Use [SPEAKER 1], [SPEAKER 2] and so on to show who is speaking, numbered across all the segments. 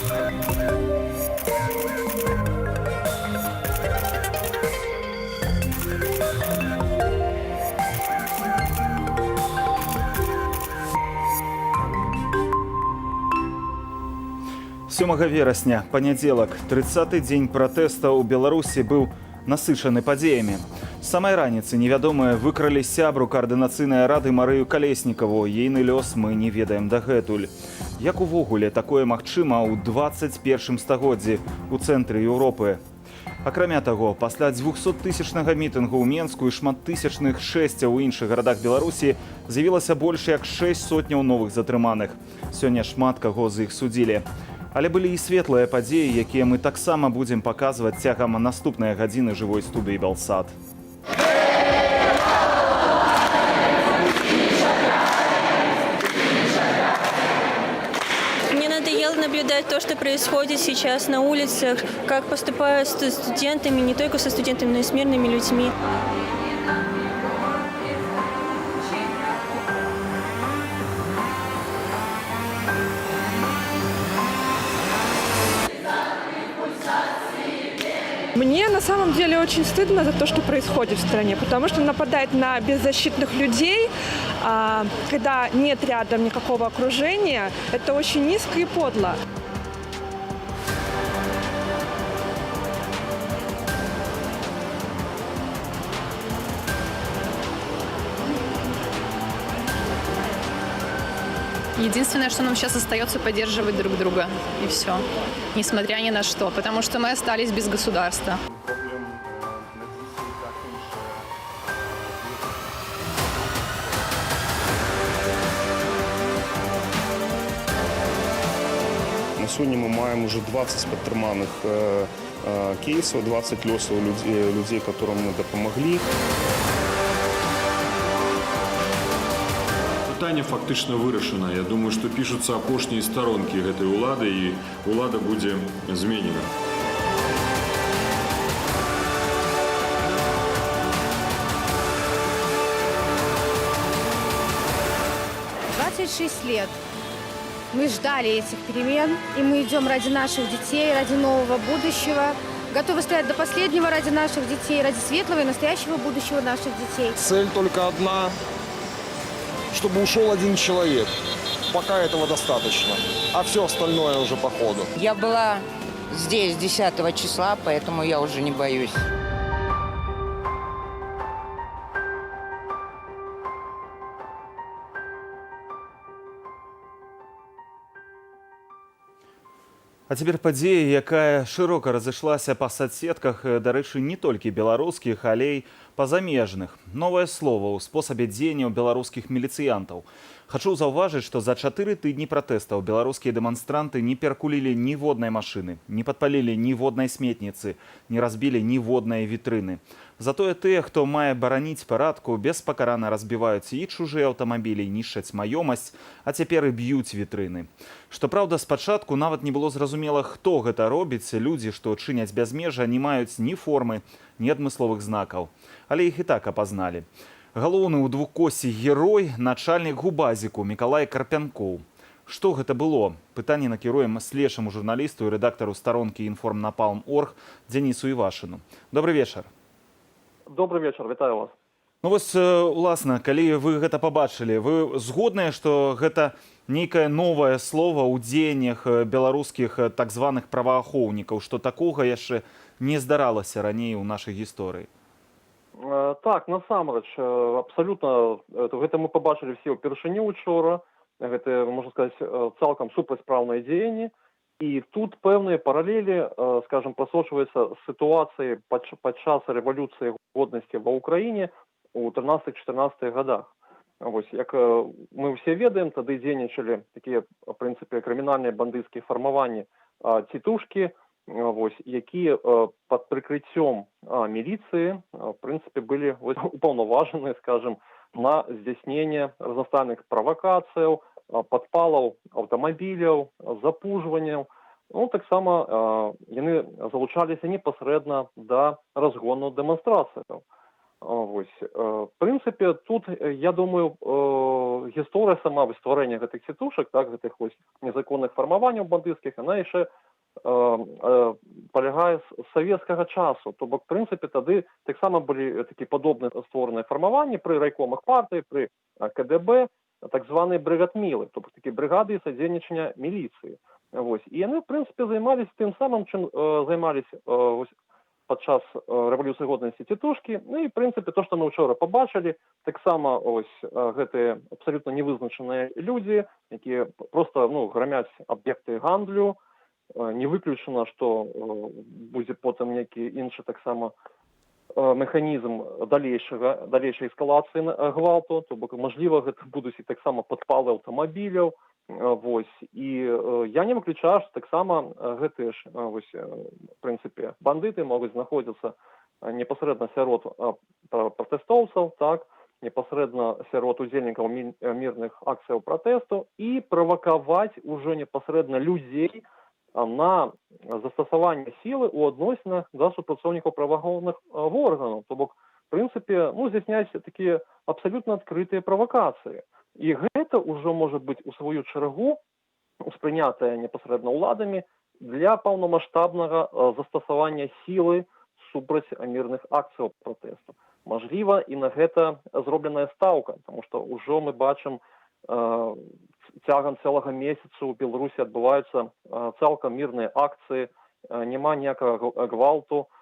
[SPEAKER 1] 7 верасня, панядзелак, 30-ы дзень пратэста ў Беларусі быў насычаны падзеямі. З самай раніцы невядомыя выкралі сябру каардынацыйнай рады Марыю Калеснікаву. Ейны лёс мы не ведаем дагэтуль. Як увогуле такое магчыма ў 21 стагоддзі у цэнтры Еўропы? Акрамя таго, пасля 200-тысячнага мітынгу ў Менску і шматтысячных шэсцяў у іншых гарадах Беларусі з'явілася больш як 6 сотняў новых затрыманых. Сёння шмат каго з іх судзілі. Але былі і светлыя падзеі, якія мы таксама будзем паказваць цягам наступнай гадзіны жывой студыі Белсат.
[SPEAKER 2] Мне надоело наблюдать то, что происходит сейчас на улицах, как поступают с студентами, не только со студентами, но и с мирными людьми.
[SPEAKER 3] Мне на самом деле очень стыдно за то, что происходит в стране, потому что нападать на беззащитных людей, когда нет рядом никакого окружения, это очень низко и подло.
[SPEAKER 4] Единственное, что нам сейчас остается, поддерживать друг друга. И все. Несмотря ни на что. Потому что мы остались без государства.
[SPEAKER 5] На сёння мы маем уже 20 падтрыманых кейсаў, 20 лёсаў людзей, которым мы дапамаглі.
[SPEAKER 6] Пытанне фактычна вырашана. Я думаю, што пішуцца апошнія старонкі гэтай улады, і улада будзе зменена.
[SPEAKER 7] 26 лет мы ждали этих перемен, и мы идем ради наших детей, ради нового будущего. Готовы стоять до последнего ради наших детей, ради светлого и настоящего будущего наших детей.
[SPEAKER 8] Цель только одна, чтобы ушел один человек. Пока этого достаточно. А все остальное уже по ходу.
[SPEAKER 9] Я была здесь 10 числа, поэтому я уже не боюсь.
[SPEAKER 1] А цяпер падзея, якая шырока разышлася па сацсетках, дарэчы, не толькі беларускіх, але і пазамежных. Новае слово ў спосабе дзеянняў беларускіх міліцыянтаў. Хачу заўважыць, што за 4 тыдні пратэстаў беларускія дэманстранты не перакулілі ніводнай машыны, не падпалілі ніводнай сметніцы, не разбілі ніводнай вітрыны. Затое тыя, хто мае бараніць парадку, беспакарана разбіваюць і чужыя аўтамабілі, нішчаць маёмасць, а цяпер і б'юць вітрыны. Што праўда, спачатку нават не было зразумела, хто гэта робіць. Людзі, што чыняць бязмежжа, не маюць ні формы, ні адмысловых знакаў. Але іх і так апазналі. Галоўны ў двукоссі герой — начальнік губазіку Мікалай Карпянкоў. Што гэта было? Пытанне накіруем следчаму журналісту і рэдактару старонкі інформнапалм.орг Дзянісу Івашыну. Добры вечар.
[SPEAKER 10] Добры вечар, вітаю вас.
[SPEAKER 1] Ну вось, уласна, калі вы гэта пабачылі, вы згодныя, што гэта нейкае новае слово ў дзеяннях беларускіх так званых праваахоўнікаў, што такога яшчэ не здаралася раней у нашай гісторыі?
[SPEAKER 10] Так, насамрэч, абсалютна, гэта мы пабачылі все ўпершыню учора. Гэта, можна сказаць, цалкам супрацьпраўныя дзеянні. І тут пэўныя паралелі, скажем, прасочваюцца з сітуацыяй падчас рэвалюцыі годнасці ва Ўкраіне у 13-14 годах. Вось, як мы ўсе ведаем, тады дзейнічалі такія, в прынцыпе, крымінальныя бандыцкія фармаванні, цітушкі, вось, якія пад прыкрыццём міліцыі, в прынцыпе, былі, вось, упаўнаважаныя, скажем, на здзяйсненне разнастайных правакацыяў, падпалаў аўтамабіляў, запужванняў. Ну, таксама яны залучаліся непасрэдна да разгону дэманстрацыяў. Вось, в прынцыпе, тут, я думаю, гісторыя сама вось стварэння гэтых цітушак, так, гэтых вось незаконных фармаванняў бандыцкіх, она яшчэ палягае з савецкага часу. То бок, прынцыпе, тады таксама былі такі падобныя створаныя фармаванні пры райкомах партыі, пры КДБ, так званыя брыгадмілы, то бок такія брыгады садзейнічання міліцыі. Вось. І яны, в прынцыпе, займаліся тым самым, чым займаліся вось, падчас Рэвалюцыі годнасці цітушкі. Ну і, в прынцыпе, то, што мы учора пабачылі, таксама ось гэтыя абсалютна невызначаныя людзі, якія просто, ну, грамяць аб'екты гандлю. Не выключана, што будзе потым нейкі іншы таксама механізм далейшай эскалацыі гвалту, то бок, мажліва, гэта будуць і таксама падпалы аўтамабіляў. Вось, і я не выключаю, што таксама гэтыя ж вось, в прынцыпе, бандыты могуць знаходзіцца непасрэдна сярод пратэстоўцаў, так, непасрэдна сярод удзельнікаў мірных акцыяў пратэсту і правакаваць ужо непасрэдна людзей на застасаванне сілы ў адносінах да супрацоўнікаў праваахоўных органаў. То бок, в прынцыпе, ну, здзяйсняць такія абсалютна адкрытыя правакацыі. І гэта ўжо можа быць у сваю чаргу успрынятая непасрэдна ўладамі для паўнамасштабнага застасавання сілы супраць мірных акцыяў пратэсту. Мажліва, і на гэта зробленая стаўка, потому что ўжо мы бачым, цягам цэлага месяцу ў Беларусі адбываюцца цалкам мірныя акцыі, няма ніякага гвалту.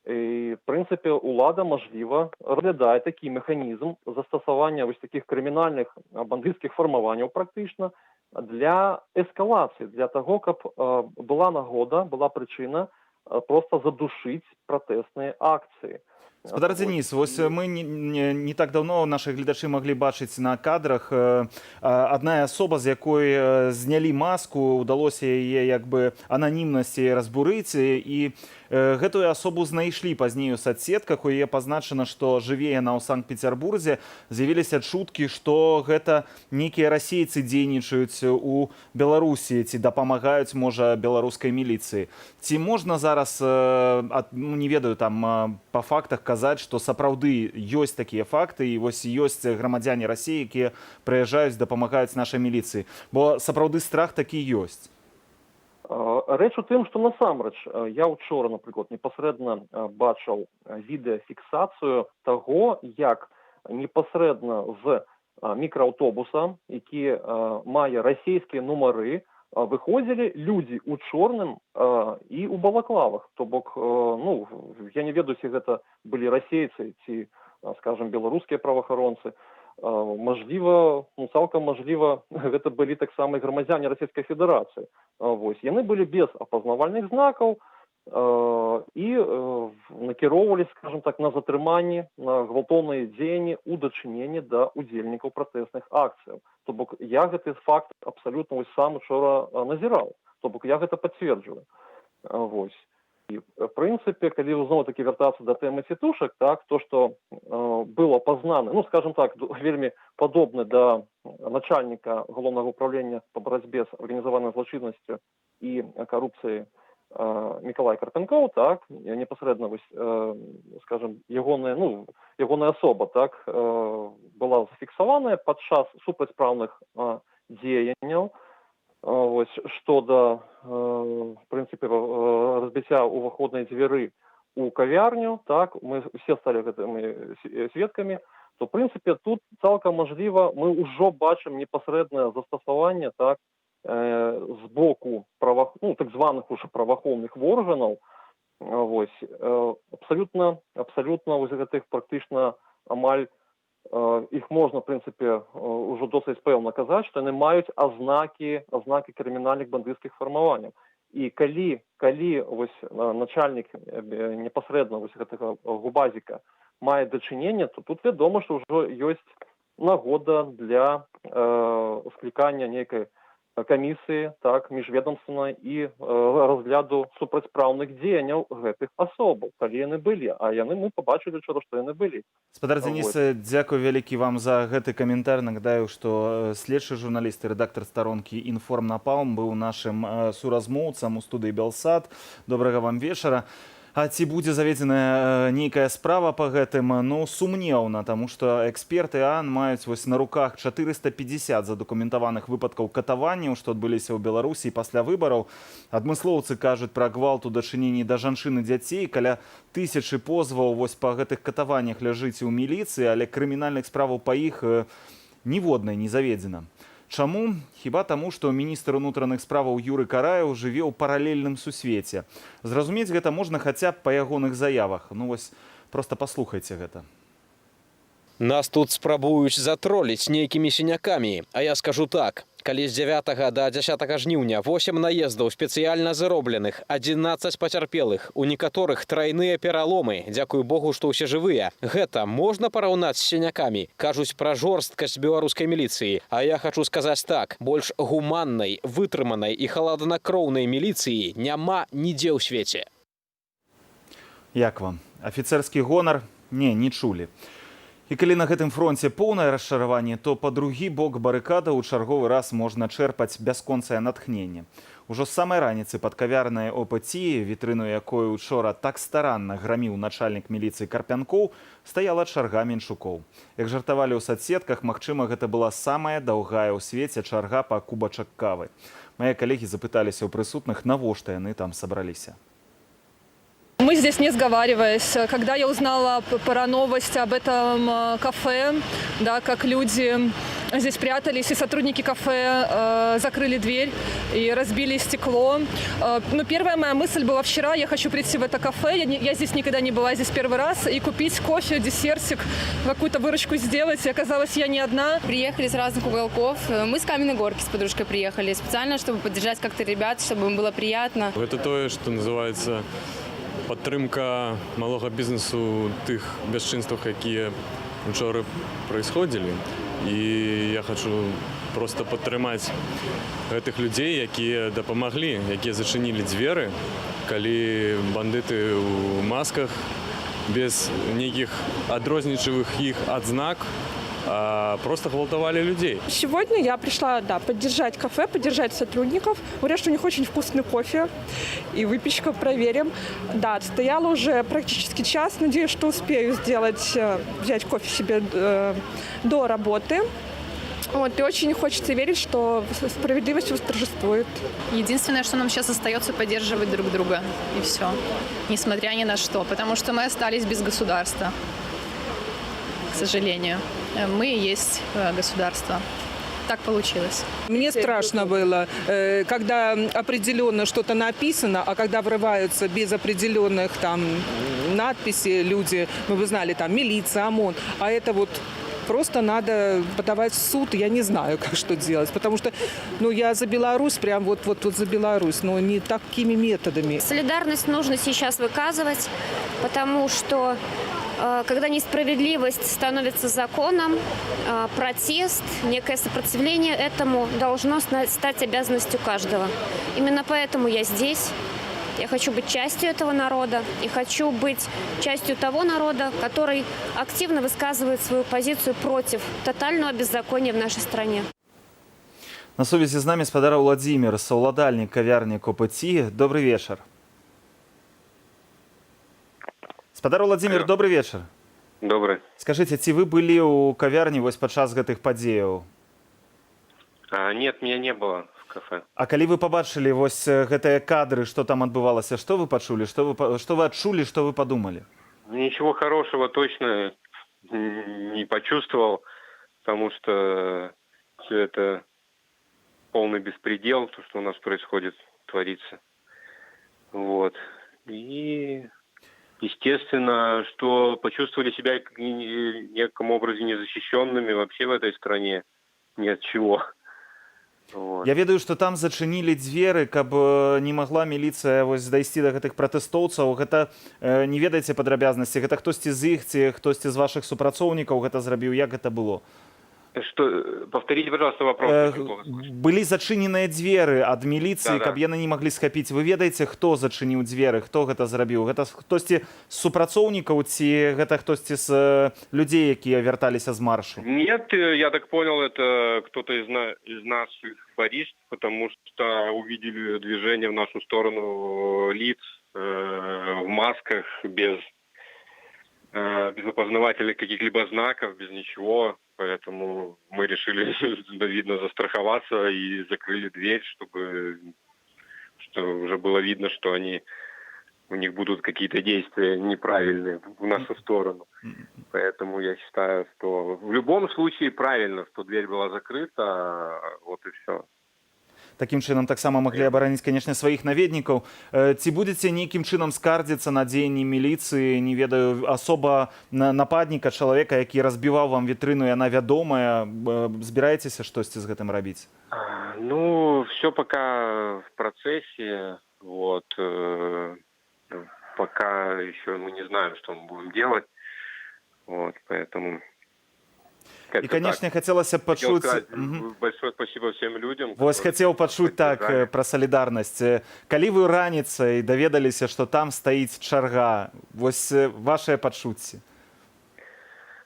[SPEAKER 10] І, в прынцыпе, улада, мажліва, разглядае такі механізм застасавання вось такіх крымінальных бандыцкіх фармаванняў практычна для эскалацыі, для таго, каб была нагода, была прычына просто задушыць пратэсныя акцыі.
[SPEAKER 1] Спадар Дзяніс, вось мы не так даўно, нашы гледачы маглі бачыць на кадрах, адна асоба, з якой знялі маску, удалося яе як бы ананімнасці разбурыць, і гэтую асобу знайшлі пазней у сацсетках, у яе пазначана, што жыве яна ў Санкт-Петербурзе. З'явіліся чуткі, што гэта нейкія расейцы дзейнічаюць у Беларусі ці дапамагаюць, можа, беларускай міліцыі. Ці можна зараз, ну, не ведаю, там, па фактах казаць, што сапраўды ёсць такія факты і вось ёсць грамадзяне Расіі, якія прыязджаюць, дапамагаюць нашай міліцыі? Бо сапраўды страх такі ёсць.
[SPEAKER 10] Рэч у тым, што насамрэч я учора, напрыклад, непасрэдна бачыў відэафіксацыю таго, як непасрэдна з мікрааўтобуса, які мае расійскія нумары, выходзілі людзі ў чорным і ў балаклавах. То бок, ну, я не ведаю, ці гэта былі расейцы ці, скажем, беларускія праваахаронцы. Мажліва, ну, цалкам мажліва, гэта былі таксама і грамадзяне Расійскай Федэрацыі. Вось, яны былі без апазнавальных знакаў і накіроўвалі, скажем так, на затрыманні, на гвалтоўныя дзеянні ў дачыненні да удзельнікаў пратэсных акцыяў. То бок я гэты факт абсалютна вось сам учора назіраў, то бок я гэта пацверджваю. Вось, і, в прынцыпе, калі зноў такі вяртацца да тэмы цітушак, так, то, что было пазнаны, ну, скажем так, вельмі падобны да начальніка Галоўнага управлення по барацьбе з арганізаванай злачыннасцю і карупцыяй Мікалай Карпенкоў, так, непасрэдна вось, скажем, ягоная, ну, ягоная асоба, так, была зафіксаваная падчас супрацьпраўных дзеянняў, вось, што да, в прынцыпе, разбіцця ўваходнай дзвяры у кавярню, так, мы все сталі гэтымі сведкамі, то, в прынцыпе, тут цалкам мажліва, мы ўжо бачым непасрэднае застасаванне, так, з боку ну, так званых уже праваахоўных органаў, вось, абсалютна вось гэтых практычна амаль, іх можна, в прынцыпе, ўжо досыць пэўна казаць, што яны маюць азнакі крымінальных бандыцкіх фармаванняў. І калі вось начальнік непасрэдна вось гэтага губазіка мае дачыненне, то тут вядома, што ўжо ёсць нагода для склікання нейкай камісіі, так, міжведомственнай і разгляду супрацьпраўных дзеянняў гэтых асобаў, калі яны былі. А яны, мы пабачылі учора, што яны былі.
[SPEAKER 1] Спадар Дзяніс, дзякуй вялікі вам за гэты каментар. Нагадаю, што следчы журналіст і рэдактар старонкі «Інформнапалм» быў нашым суразмоўцам у студыі «Белсат». Добрага вам вечара. А ці будзе заведзеная нейкая справа па гэтым, ну, сумнеўна, таму што эксперты ААН маюць вось на руках 450 задакументаваных выпадкаў катаванняў, што адбыліся ў Беларусі пасля выбараў. Адмыслоўцы кажуць пра гвалт у дачыненні да жанчын і дзяцей. Каля тысячы позваў вось па гэтых катаваннях ляжыць у міліцыі, але крымінальных справаў па іх ніводнай не заведзена. Чаму? Хіба таму, што міністр унутраных справаў Юры Караеў жыве ў паралельным сусвеце. Зразумець гэта можна хаця б па ягоных заявах. Ну вось проста паслухайце гэта.
[SPEAKER 11] Нас тут спрабуюць затроліць нейкімі сінякамі, а я скажу так. Калі з 9 до 10 жніўня 8 наездаў спецыяльна заробленых, 11 пацярпелых, у некаторых трайныя пераломы, дзякуй Богу, што ўсе жывыя. Гэта можна параўнаць з сінякамі, кажуць пра жорсткасць беларускай міліцыі. А я хачу сказаць так: больш гуманнай, вытрыманай і халаднакроўнай міліцыі няма нідзе ў свеце.
[SPEAKER 1] Як вам? Афіцэрскі гонар? Не, не чулі. І калі на гэтым фронце поўнае расчараванне, то па другі бок барыкада ў чарговы раз можна чэрпаць бясконцае натхненне. Ужо з самай раніцы пад кавярнай ОПТ, вітрыну якой учора так старанна граміў начальнік міліцыі Карпянкоў, стаяла чарга менчукоў. Як жартавалі ў сацсетках, магчыма, гэта была самая даўгая ў свеце чарга па кубачак кавы. Мае калегі запыталіся ў прысутных, навошта яны там сабраліся.
[SPEAKER 3] Мы здесь не сговариваясь. Когда я узнала про новость об этом кафе, да, как люди здесь прятались, и сотрудники кафе закрыли дверь и разбили стекло. Ну, первая моя мысль была вчера: я хочу прийти в это кафе, я здесь никогда не была, здесь первый раз, и купить кофе, десертик, какую-то выручку сделать. И оказалось, я не одна.
[SPEAKER 12] Приехали с разных уголков. Мы с Каменной Горки с подружкой приехали специально, чтобы поддержать как-то ребят, чтобы им было приятно.
[SPEAKER 6] Гэта тое, што называецца падтрымка малога бізнесу ў тых бясчынствах, якія учора происходили. І я хачу проста падтрымаць гэтых людзей, якія дапамаглі, якія зачынілі дзверы, калі бандыты ў масках без нейкіх адрознічавых іх адзнак проста гвалтавалі людзей.
[SPEAKER 3] Сегодня я пришла, да, поддержать кафе, поддержать сотрудников. Говорят, что у них очень вкусный кофе и выпечка, проверим. Да, отстояла уже практически час. Надеюсь, что успею взять кофе себе до работы. Вот, и очень хочется верить, что справедливость восторжествует.
[SPEAKER 4] Единственное, что нам сейчас остается, поддерживать друг друга. И все. Несмотря ни на что. Потому что мы остались без государства. К сожалению. Мы и есть государство. Так получилось.
[SPEAKER 13] Мне страшно было, когда определенно что-то написано, а когда врываются без определенных там надписей люди, мы бы знали, там милиция, ОМОН, а это вот просто надо подавать в суд, я не знаю, как что делать, потому что, ну, я за Беларусь, прям вот за Беларусь, но не такими методами.
[SPEAKER 7] Солидарность нужно сейчас выказывать, потому что когда несправедливость становится законом, протест, некое сопротивление этому должно стать обязанностью каждого. Именно поэтому я здесь. Я хочу быть частью этого народа и хочу быть частью того народа, который активно высказывает свою позицию против тотального беззакония в нашей стране.
[SPEAKER 1] На сувязі з намі спадар Уладзімір, саўладальнік кавярні КОПТ. Добры вечар. Спадар Уладзімір, добры вечар.
[SPEAKER 14] Добры.
[SPEAKER 1] Скажыце, ці вы былі ў кавярні вось падчас гэтых падзеяў?
[SPEAKER 14] А, нет, меня не было в кафе.
[SPEAKER 1] А калі вы пабачылі вось гэтыя кадры, што там адбывалася, што вы пачулі, што вы адчулі, што вы падумалі?
[SPEAKER 14] Ничего хорошего точно не почувствовал, потому что все это полный беспредел, то, что у нас происходит, творится. Вот. И, естественно, что почувствовали себя в неком образе незащищенными вообще в этой стране ни от чего. Вот.
[SPEAKER 1] Я ведаю, што там зачынілі дзверы, каб не магла міліцыя вось дайсці да гэтых пратэстоўцаў. Гэта не ведаеце падрабязнасці, гэта хтосьці з іх ці хтосьці з вашых супрацоўнікаў гэта зрабіў, як гэта было?
[SPEAKER 14] Что, повторите, пожалуйста, вопрос. Очень плохо слышу.
[SPEAKER 1] Былі зачыненыя дзверы ад міліцыі,
[SPEAKER 14] Да-да.
[SPEAKER 1] каб яны не маглі схапіць. Вы ведаеце, хто зачыніў дзверы, хто гэта зрабіў? Гэта хтосьці з супрацоўнікаў ці гэта хтосьці з людзей, якія вярталіся з маршу?
[SPEAKER 14] Нет, я так понял, это кто-то из наших барист, потому что увидели движение в нашу сторону лиц. в масках, без опознавательных каких-либо знаков, без ничего. Поэтому мы решили, видно, застраховаться и закрыли дверь, чтобы что уже было видно, что у них будут какие-то действия неправильные в нашу сторону. Поэтому я считаю, что в любом случае правильно, что дверь была закрыта, вот и все.
[SPEAKER 1] Такім чынам таксама маглі абараніць, канешне, сваіх наведнікаў. Ці будзеце нейкім чынам скардзіцца на дзеянні міліцыі? Не ведаю, асоба нападніка, чалавека, які разбіваў вам вітрыну, яна вядомая. Збіраецеся штосьці з гэтым рабіць?
[SPEAKER 14] Ну, все пока в процессе. Вот. Пока еще мы не знаем, что мы будем делать. Вот, поэтому
[SPEAKER 1] І, канешне, хацелася б
[SPEAKER 14] Хотел
[SPEAKER 1] пачуць
[SPEAKER 14] сказать большое спасибо всем людям.
[SPEAKER 1] Вось хацеў пачуць так пра салідарнасць. Калі вы раніцай даведаліся, што там стаіць чарга, вось вашыя пачуцці?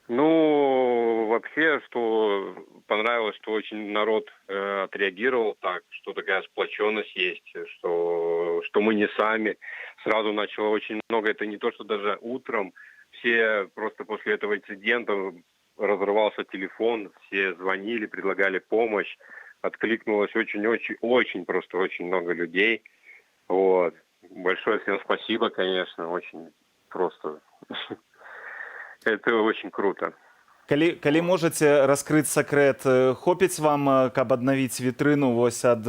[SPEAKER 14] Ну, вообще, что понравилось, что очень народ отреагировал так, что такая сплоченность есть, что мы не сами. Сразу начало очень много, это не то, что даже утром, все просто после этого инцидента разрывался телефон, все звонили, предлагали помощь, откликнулось очень-очень-очень, просто очень много людей. Вот. Большое всем спасибо, конечно, очень просто. Это очень круто.
[SPEAKER 1] Калі можаце раскрыць сакрэт, хопіць вам, каб аднавіць вітрыну, вось ад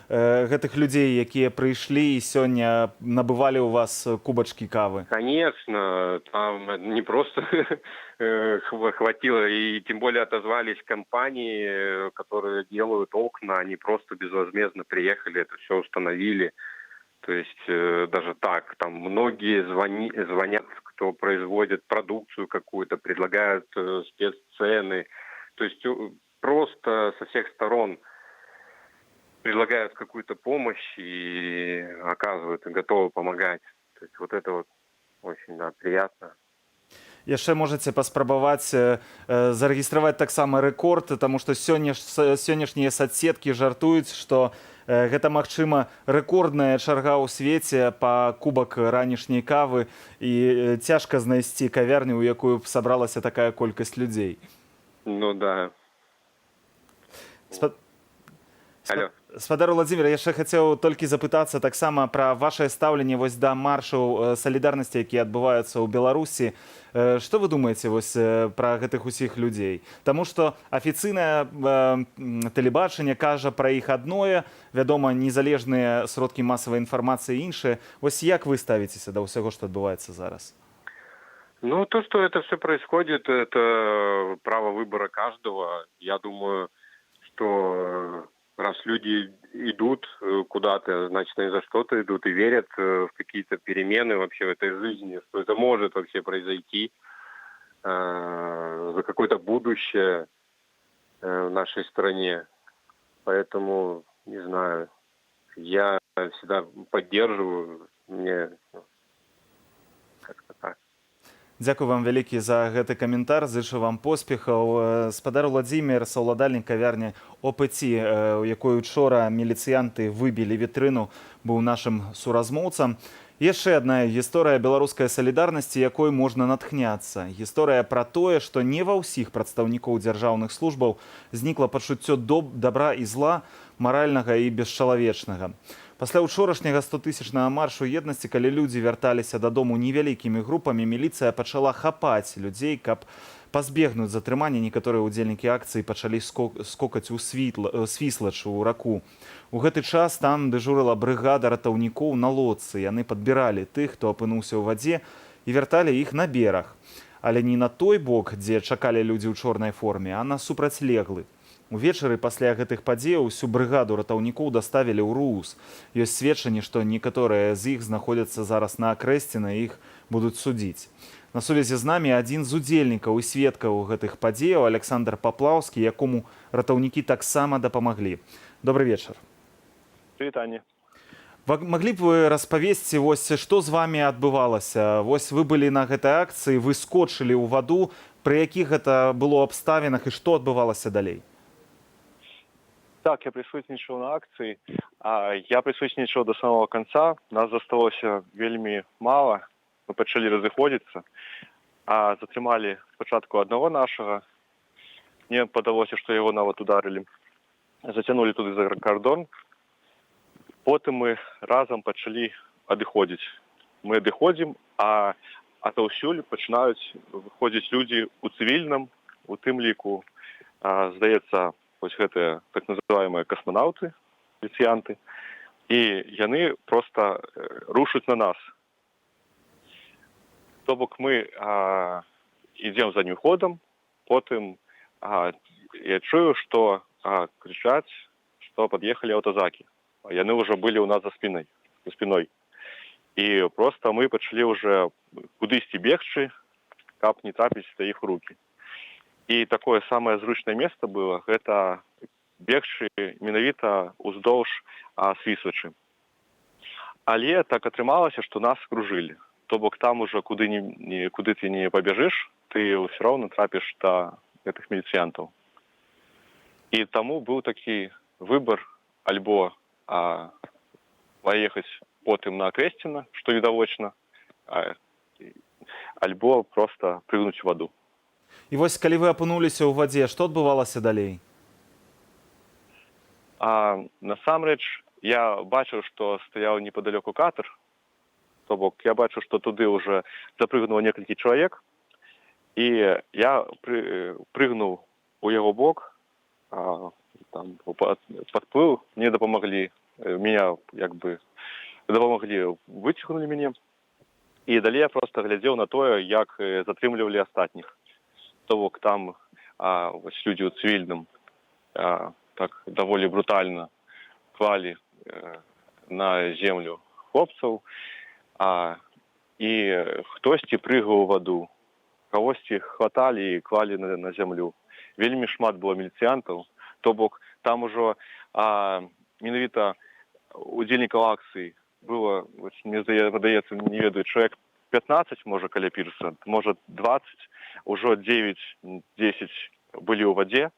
[SPEAKER 1] гэтых людзей, якія прыйшлі і сёння набывалі ў вас кубачкі кавы?
[SPEAKER 14] Конечно, там не просто хватило, и тем более отозвались компании, которые делают окна, они просто безвозмездно приехали, это все установили. То есть даже так, там многие звонят, кто производит продукцию какую-то, предлагают спеццены. То есть просто со всех сторон предлагают какую-то помощь и оказывают, и готовы помогать. То есть вот это вот очень, да, приятно.
[SPEAKER 1] Яшчэ можаце паспрабаваць зарэгістраваць таксама рэкорд, таму што сёння сённяшнія сацсеткі жартуюць, што гэта, магчыма, рэкордная чарга ў свеце па кубак ранішняй кавы, і цяжка знайсці кавярню, у якую б сабралася такая колькасць людзей.
[SPEAKER 14] Ну да. Алло.
[SPEAKER 1] Спадар Уладзімір, яшчэ хацеў толькі запытацца таксама пра вашае стаўленне вось да маршаў салідарнасці, якія адбываюцца ў Беларусі. Што вы думаеце вось пра гэтых усіх людзей? Таму што афіцыйнае тэлебачанне кажа пра іх адное, вядома, незалежныя сродкі масавай інфармацыі іншыя. Вось як вы ставіцеся да ўсяго, што адбываецца зараз?
[SPEAKER 14] Ну, то, что это все происходит, это право выбора каждого. Я думаю, что раз люди идут куда-то, значит, они за что-то идут и верят в какие-то перемены вообще в этой жизни, что это может вообще произойти, за какое-то будущее в нашей стране. Поэтому, не знаю, я всегда поддерживаю, мне, ну, как-то так.
[SPEAKER 1] Дзякуй вам вялікі за гэты каментар, зычу вам поспехаў. Спадар Уладзімір, саўладальнік кавярні ОПЦ, у якой учора міліцыянты выбілі вітрыну, быў нашым суразмоўцам. Яшчэ адна гісторыя беларускай салідарнасці, якой можна натхняцца. Гісторыя пра тое, што не ва ўсіх прадстаўнікоў дзяржаўных службаў знікла пачуццё добра і зла, маральнага і бесчалавечнага. Пасля ўчорашняга 100-тысячнага маршу еднасці, калі людзі вярталіся дадому невялікімі групамі, міліцыя пачала хапаць людзей, каб пазбегнуць затрымання. Некаторыя ўдзельнікі акцыі пачалі скокаць у Свіслач, у раку. У гэты час там дэжурыла брыгада ратаўнікоў на лодцы. Яны падбіралі тых, хто апынуўся ў вадзе, і вярталі іх на бераг. Але не на той бок, дзе чакалі людзі ў чорнай форме, а на супрацьлеглы. Увечары пасля гэтых падзеяў усю брыгаду ратаўнікоў даставілі ў РУУС. Ёсць сведчанні, што некаторыя з іх знаходзяцца зараз на Акрэсціна, іх будуць судзіць. На сувязі з намі адзін з удзельнікаў і сведкаў гэтых падзеяў, Аляксандр Паплаўскі, якому ратаўнікі таксама дапамаглі. Добры вечар.
[SPEAKER 15] Прывітанне.
[SPEAKER 1] Маглі б вы распавесці, вось што з вамі адбывалася? Вось вы былі на гэтай акцыі, вы скочылі ў ваду, пры якіх гэта было абставінах і што адбывалася далей?
[SPEAKER 15] Так, я прысутнічаў на акцыі. Я прысутнічаў до самого конца. Нас засталося вельмі мала. Мы пачалі разыходзіцца. А затрымалі спачатку аднаго нашага. Мне падалося, што яго нават ударылі. Зацянулі туды за кардон. Потым мы разам пачалі адыходзіць. Мы адыходзім, а атаўсюль пачынаюць выходзіць людзі ў цывільным, у тым ліку, здаецца, вось гэтыя так называемыя касманаўты, міліцыянты, і яны просто рушаць на нас. То бок мы ідзем заднім ходам, потым я чую, што крычаць, што пад'ехалі аўтазакі. Яны ўжо былі ў нас за спиной. І просто мы пачалі уже кудысьці бегчы, каб не трапіць да іх у рукі. І такое самае зручнае место было — гэта бегчы менавіта ўздоўж Свіслачы. Але так атрымалася, што нас кружылі. То бок там уже куды не куды ты не пабяжыш, ты ўсё роўна трапіш да гэтых міліцыянтаў. І таму быў такі выбар: альбо паехаць потым на Акрэсціна, што відавочна, альбо просто прыгнуць у ваду.
[SPEAKER 1] І вось калі вы апынуліся ў вадзе, што адбывалася далей?
[SPEAKER 15] Насамрэч я бачыў, што стаяў непадалёку катер, то бок я бачу, што туды уже запрыгнула некалькі чалавек, і я прыгнуў у яго бок, там падплыў, мне дапамаглі, меня як бы дапамаглі, выцягнулі мяне. І далей я просто глядзеў на тое, як затрымлівалі астатніх. То бок там вось людзі ў цывільным так даволі брутальна клалі на землю хлопцаў, і хтосьці прыгаў у ваду, кагосьці хваталі і клалі на зямлю. Вельмі шмат было міліцыянтаў, то бок там ужо менавіта удзельнікаў акцыі было, вось, мне падаецца, не ведаю, чалавек 15, можа, каля пірса, можа, 20, ужо 9-10 былі ў вадзе,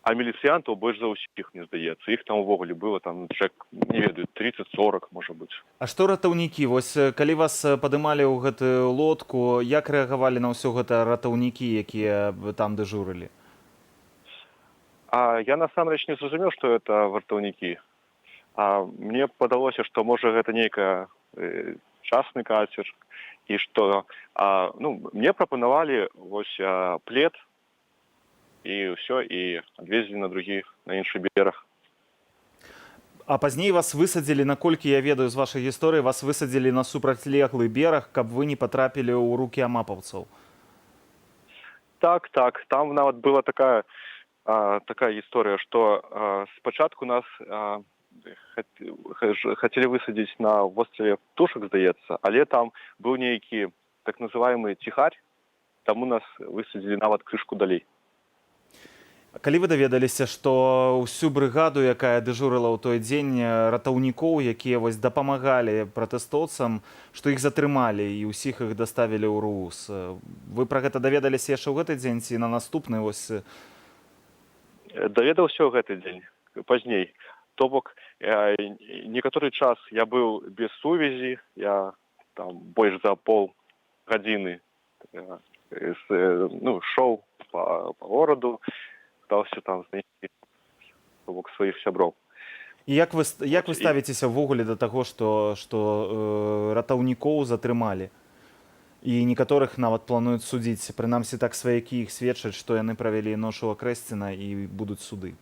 [SPEAKER 15] а міліцыянтаў больш за ўсіх, мне здаецца. Іх там увогуле было там чалавек, не ведаю, 30-40, можа быць.
[SPEAKER 1] А што ратаўнікі? Вось калі вас падымалі ў гэтую лодку, як рэагавалі на ўсё гэта ратаўнікі, якія там дэжурылі?
[SPEAKER 15] А я насамрэч не зразумеў, што это вартаўнікі. Мне падалося, што, можа, гэта нейкая частны кацер і што ну, мне прапанавалі вось плед і ўсё, і адвезлі на другі, на іншы бераг.
[SPEAKER 1] А пазней вас высадзілі, наколькі я ведаю з вашай гісторыі, вас высадзілі на супрацьлеглы бераг, каб вы не патрапілі ў рукі амапаўцаў.
[SPEAKER 15] Так, там нават была такая гісторыя, што спачатку нас хацелі высадзіць на востраве Птушак, здаецца, але там быў нейкі так называемый ціхарь, таму нас высадзілі нават крышку далей.
[SPEAKER 1] А калі вы даведаліся, што ўсю брыгаду, якая дэжурыла ў той дзень, ратаўнікоў, якія вось дапамагалі пратэстоўцам, што іх затрымалі і ўсіх іх даставілі ў РУУС? Вы пра гэта даведаліся яшчэ ў гэты дзень ці на наступны вось?
[SPEAKER 15] Даведаўся ў гэты дзень, пазней. То бок некаторы час я быў без сувязі, я там больш за пол гадзіны ну, шоў па гораду, пытаўся там знайсці, то бок, сваіх сяброў.
[SPEAKER 1] І як вы ставіцеся ўвогуле да таго, што ратаўнікоў затрымалі? І некаторых нават плануюць судзіць, прынамсі так сваякі іх сведчаць, што яны правялі ноч у Акрэсціна і будуць суды.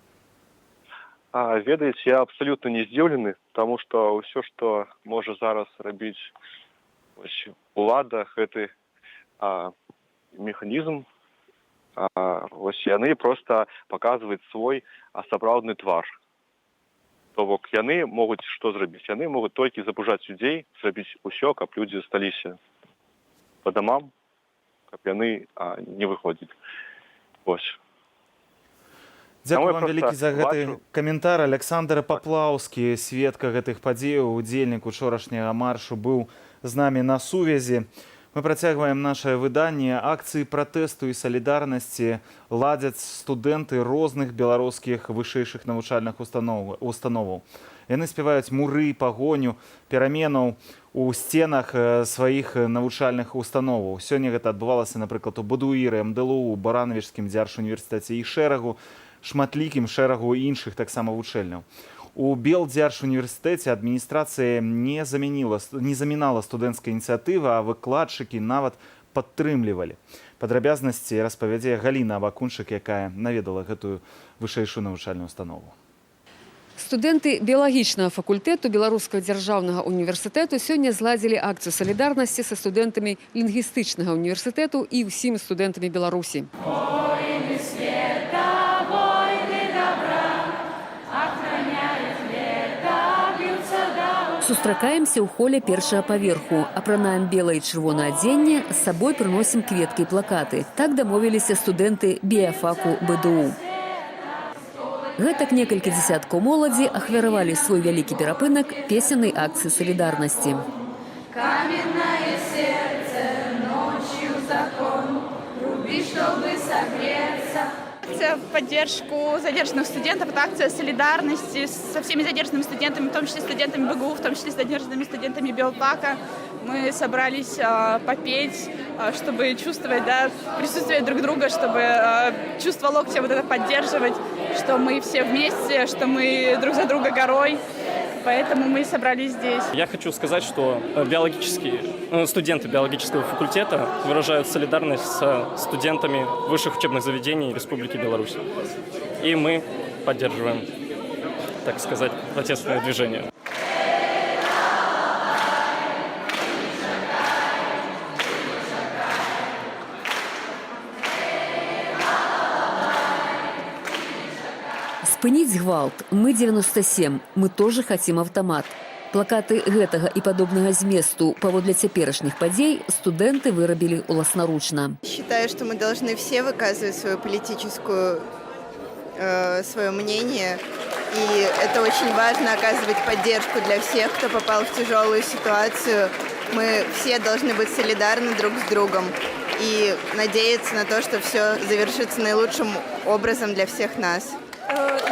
[SPEAKER 15] Ведаеце, я абсалютна не здзіўлены, таму што ўсё, што можа зараз рабіць вось улада, гэты механізм, вось яны просто паказваюць свой сапраўдны твар. То бок яны могуць што зрабіць? Яны могуць толькі запужаць людзей, зрабіць усё, каб людзі засталіся по дамам, каб яны не выходзілі. Вось.
[SPEAKER 1] Дзякуй
[SPEAKER 15] Таму я
[SPEAKER 1] вам
[SPEAKER 15] проста
[SPEAKER 1] вялікі за гэты
[SPEAKER 15] бачу-
[SPEAKER 1] каментар. Аляксандр Паплаўскі, сведка гэтых падзеяў, удзельнік учорашняга маршу, быў з намі на сувязі. Мы працягваем нашае выданне. Акцыі пратэсту і салідарнасці ладзяць студэнты розных беларускіх вышэйшых навучальных установаў. Яны спяваюць «Муры», «Пагоню», «Пераменаў» у сценах сваіх навучальных установаў. Сёння гэта адбывалася, напрыклад, у БДУІРы, МДЛУ, Баранавічскім дзяржуніверсітэце і шматлікім шэрагу іншых таксама вучэльняў. У Белдзяржуніверсітэце адміністрацыя не замінала студэнцкай ініцыятывы, а выкладчыкі нават падтрымлівалі. Падрабязнасці распавядзе Галіна Абакунчык, якая наведала гэтую вышэйшую навучальную установу.
[SPEAKER 16] Студэнты біялагічнага факультэту Беларускага дзяржаўнага універсітэту сёння зладзілі акцыю салідарнасці са студэнтамі лінгвістычнага універсітэту і ўсімі студэнтамі Беларусі.
[SPEAKER 17] Воины света, воины добра, охраняют лето, бьются до
[SPEAKER 18] Сустракаемся ў холе першага паверху. Апранаем белае і чырвонае адзенне, з сабой прыносім кветкі і плакаты. Так дамовіліся студэнты біяфаку БДУ. Гэтак некалькі дзесяткаў моладзі ахвяравалі свой вялікі перапынак песеннай акцыі салідарнасці.
[SPEAKER 17] Каменное сердце, ночью закон, руби, чтобы согреться.
[SPEAKER 19] Акция в поддержку задержанных студентов, это акция солидарности со всеми задержанными студентами, в том числе студентами БГУ, в том числе с задержанными студентами Белфака. Мы собрались попеть, чтобы чувствовать, да, присутствие друг друга, чтобы чувство локтя вот это поддерживать, что мы все вместе, что мы друг за друга горой. Поэтому мы собрались здесь.
[SPEAKER 20] Я хочу сказать, что студенты биологического факультета выражают солидарность со студентами высших учебных заведений Республики Беларусь. И мы поддерживаем, так сказать, протестное движение.
[SPEAKER 18] Спыніць гвалт. Мы 97. Мы тоже хотим автомат. Плакаты гэтага і падобнага зместу паводле цяперашніх падзей студэнты вырабілі уласнаручна.
[SPEAKER 21] Считаю, что мы должны все выказывать свою политическую, свое мнение. И это очень важно — оказывать поддержку для всех, кто попал в тяжелую ситуацию. Мы все должны быть солидарны друг с другом и надеяться на то, что все завершится наилучшим образом для всех нас.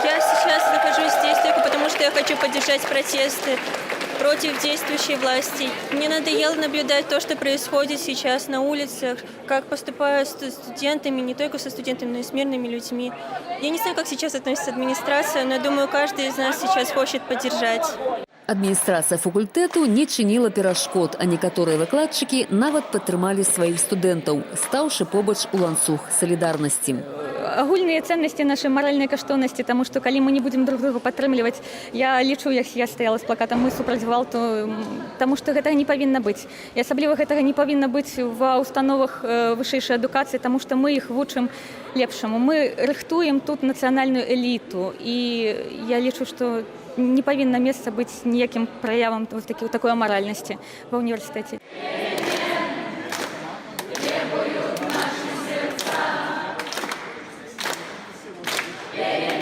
[SPEAKER 2] Я сейчас нахожусь здесь только потому, что я хочу поддержать протесты против действующей власти. Мне надоело наблюдать то, что происходит сейчас на улицах, как поступают с студентами, не только со студентами, но и с мирными людьми. Я не знаю, как сейчас относится администрация, но я думаю, каждый из нас сейчас хочет поддержать.
[SPEAKER 18] Адміністрацыя факультэту не чыніла перашкод, а некаторыя выкладчыкі нават падтрымалі сваіх студэнтаў, стаўшы побач у ланцуг салідарнасці.
[SPEAKER 22] Агульныя ценнасці, нашы маральныя каштоўнасці, таму што калі мы не будзем друг друга падтрымліваць, я лічу, як я стаяла з плакатам «Мы супраць гвалту», таму што гэтага не павінна быць. І асабліва гэтага не павінна быць ва установах вышэйшай адукацыі, таму што мы іх вучым лепшаму. Мы рыхтуем тут нацыянальную эліту, і я лічу, што не павінна месца быць ніякім праявам вот такой амаральнасці ва універсітэце.
[SPEAKER 17] Требуют наши сердца. Перемен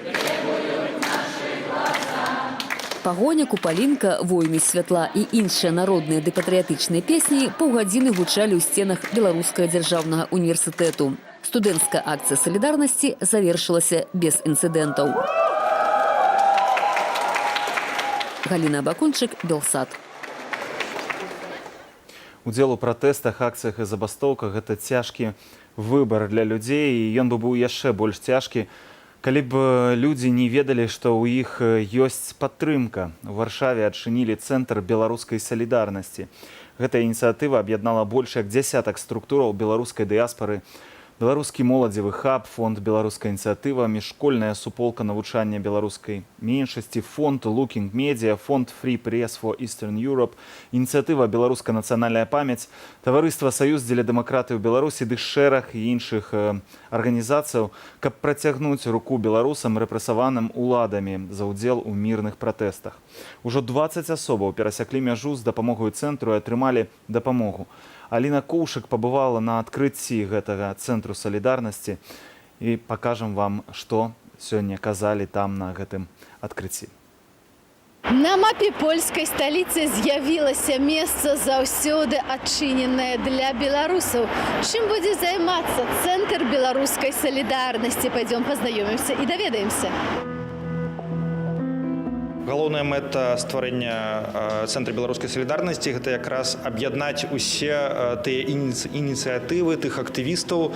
[SPEAKER 17] требуют наши глаза.
[SPEAKER 18] «Пагоня», «Купалінка», «Воіны святла» і іншыя народныя ды патрыятычныя песні паўгадзіны гучалі ў сценах Беларускага дзяржаўнага універсітэту. Студэнцкая акцыя салідарнасці завершылася без інцыдэнтаў. Галіна Абакунчык, Белсат.
[SPEAKER 1] Удзел у пратэстах, акцыях і забастоўках — гэта цяжкі выбар для людзей, і ён бы быў яшчэ больш цяжкі, калі б людзі не ведалі, што ў іх ёсць падтрымка. У Варшаве адчынілі цэнтр беларускай салідарнасці. Гэтая ініцыятыва аб'яднала больш як дзесятак структураў беларускай дыяспары: Беларускі моладзевы хаб, фонд «Беларуская ініцыятыва», міжшкольная суполка навучання беларускай меншасці, фонд Looking Media, фонд Free Press for Eastern Europe, ініцыятыва «Беларуская нацыянальная памяць», таварыства «Саюз дзеля дэмакратыі ў Беларусі» ды шэраг іншых арганізацыяў, каб працягнуць руку беларусам, рэпрэсаваным уладамі за ўдзел у мірных пратэстах. Ужо 20 асобаў перасяклі мяжу з дапамогай цэнтру і атрымалі дапамогу. Аліна Коўшык пабывала на адкрыцці гэтага цэнтру салідарнасці, і пакажам вам, што сёння казалі там на гэтым адкрыцці.
[SPEAKER 5] На мапе польскай сталіцы з'явілася месца, заўсёды адчыненае для беларусаў. Чым будзе займацца цэнтр беларускай салідарнасці? Пойдзем пазнаёмімся і даведаемся.
[SPEAKER 8] Галоўная мэта стварэння цэнтра беларускай салідарнасці — гэта якраз аб'яднаць усе тыя ініцыятывы тых актывістаў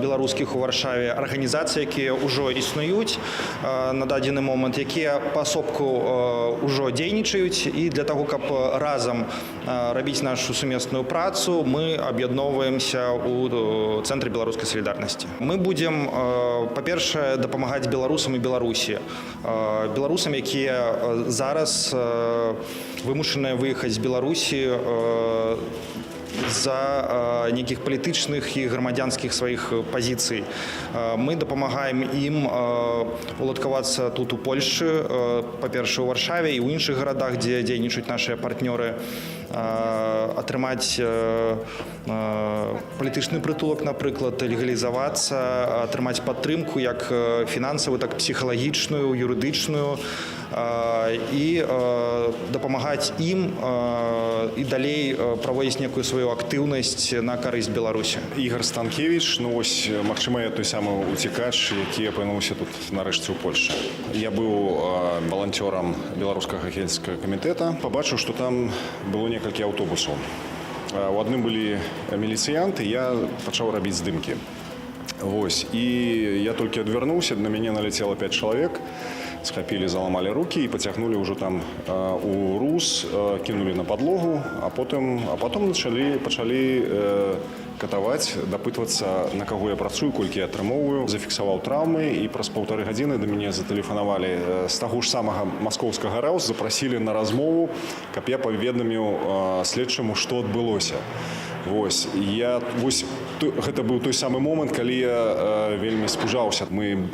[SPEAKER 8] беларускіх у Варшаве, арганізацыі, якія ўжо існуюць на дадзены момант, якія паасобку ўжо дзейнічаюць, і для таго, каб разам рабіць нашу сумесную працу, мы аб'ядноўваемся ў цэнтры беларускай салідарнасці. Мы будзем, па-першае, дапамагаць беларусам і Беларусі, беларусам, якія зараз вымушаныя выехаць з Беларусі з-за нейкіх палітычных і грамадзянскіх сваіх пазіцый. Мы дапамагаем ім уладкавацца тут, у Польшчы, па-першае, у Варшаве і ў іншых гарадах, дзе дзейнічаюць нашыя партнёры, атрымаць палітычны прытулак, напрыклад, легалізавацца, атрымаць падтрымку як фінансавую, так псіхалагічную, юрыдычную, і дапамагаць ім і далей праводзіць некую сваю актыўнасць на карысць Беларусі.
[SPEAKER 23] Ігар Станкевіч, ну вось, магчыма, я той самы уцікач, які апынуўся тут нарэшце ў Польшчы. Я быў валанцёрам беларускага хельсінскага камітэта, пабачыў, што там было некалькі аўтобусаў. У адным былі міліцыянты, я пачаў рабіць здымкі. Вось, і я толькі адвярнуўся, на мяне наляцела пяць чалавек, схапілі, заламалі рукі і пацягнулі ўжо там у РУС, кінулі на падлогу, а потым пачалі катаваць, дапытвацца, на каго я працую, колькі я атрымоўваю, зафіксаваў траўмы, і праз 1,5 гадзіны да мяне затэлефанавалі з таго ж самага маскоўскага РАУС, запрасілі на размову, каб я паведаміў следчаму, што адбылося. Вось, я, вось, гэта быў той самы момант, калі я вельмі спужаўся. Мы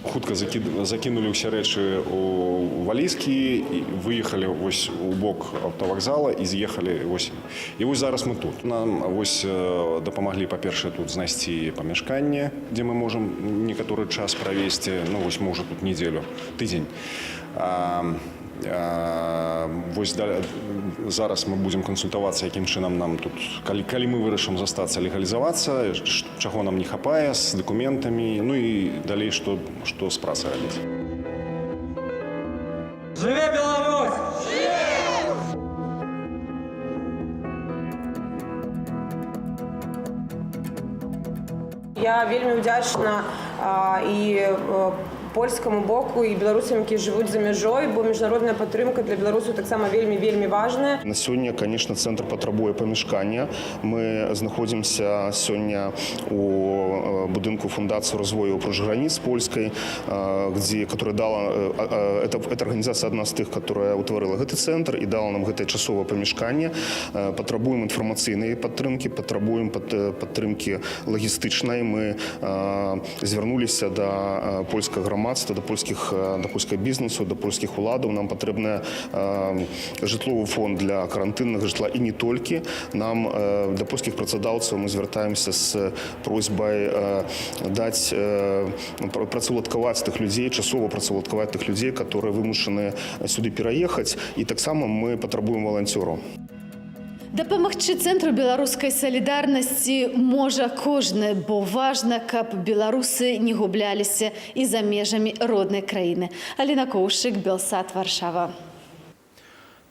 [SPEAKER 23] хутка закінулі ўсе рэчы у валізкі і выехалі вось у бок аўтавакзала і з'ехалі вось. І вось зараз мы тут. Нам вось дапамаглі, па-першае, тут знайсці памяшканне, дзе мы можам некаторы час правесці. Ну вось мы ўжо тут недзелю, тыдзень. Вось зараз мы будзем кансультавацца, якім чынам нам тут, калі мы вырашым застацца, легалізавацца, чаго нам не хапае з дакументамі, ну і далей што з працай рабіць.
[SPEAKER 24] Жыве Беларусь!
[SPEAKER 25] Я вельмі ўдзячна і польскаму боку, і беларусам, якія жывуць за мяжой, бо міжнародная падтрымка для беларусаў таксама вельмі, вельмі важная.
[SPEAKER 26] На сёння, конечно, цэнтр патрабуе памяшкання. Мы знаходзімся сёння у будынку фундацыі развою апроч граніц польскай, где которая дала это арганізацыя адна з тых, которая ўтварыла гэты цэнтр і дала нам гэтае часовае памяшканне. Патрабуем інфармацыйнай падтрымкі, патрабуем падтрымкі лагістычнай. Мы звярнуліся да польскага грамадства, да польскага бізнесу, да польскіх уладаў. Нам патрэбны жытловы фонд для карантыннага жытла і не толькі. Нам да польскіх працадаўцаў мы звяртаемся з просьбай даць працаўладкаваць тых людзей, часова працаўладкаваць тых людзей, которые вымушаны сюды пераехаць, і таксама мы патрабуем валанцёраў.
[SPEAKER 5] Дапамагчы цэнтру беларускай салідарнасці можа кожны, бо важна, каб беларусы не губляліся і за межамі роднай краіны. Аліна Коўшык, Белсат, Варшава.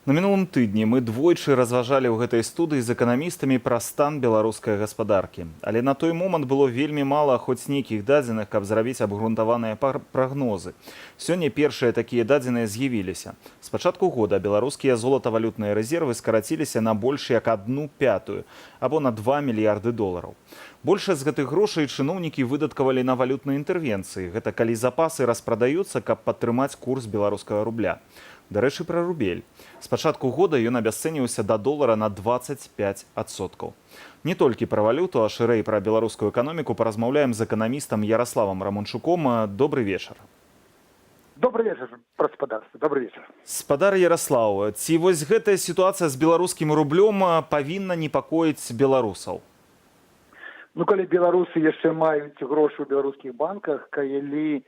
[SPEAKER 1] На мінулым тыдні мы двойчы разважалі ў гэтай студыі з эканамістамі пра стан беларускай гаспадаркі. Але на той момант было вельмі мала хоць нейкіх дадзеных, каб зрабіць абгрунтаваныя прагнозы. Сёння першыя такія дадзеныя з'явіліся. З пачатку года беларускія золатавалютныя рэзервы скараціліся на больш як адну пятую, або на 2 мільярды долараў. Большасць з гэтых грошай чыноўнікі выдаткавалі на валютныя інтэрвенцыі. Гэта калі запасы распрадаюцца, каб падтрымаць курс беларускага рубля. Дарэчы, пра рубель. З пачатку года ён абясцэніўся да долара на 25%. Не толькі пра валюту, а шырэй пра беларускую эканоміку паразмаўляем з эканамістам Яраславам Раманчуком. Добры вечар.
[SPEAKER 27] Добры вечар, гаспадарства. Добры вечар.
[SPEAKER 1] Спадар Яраслаў, ці вось гэтая сітуацыя з беларускім рублём павінна непакоіць беларусаў?
[SPEAKER 27] Ну, калі беларусы яшчэ маюць грошы ў беларускіх банках, калі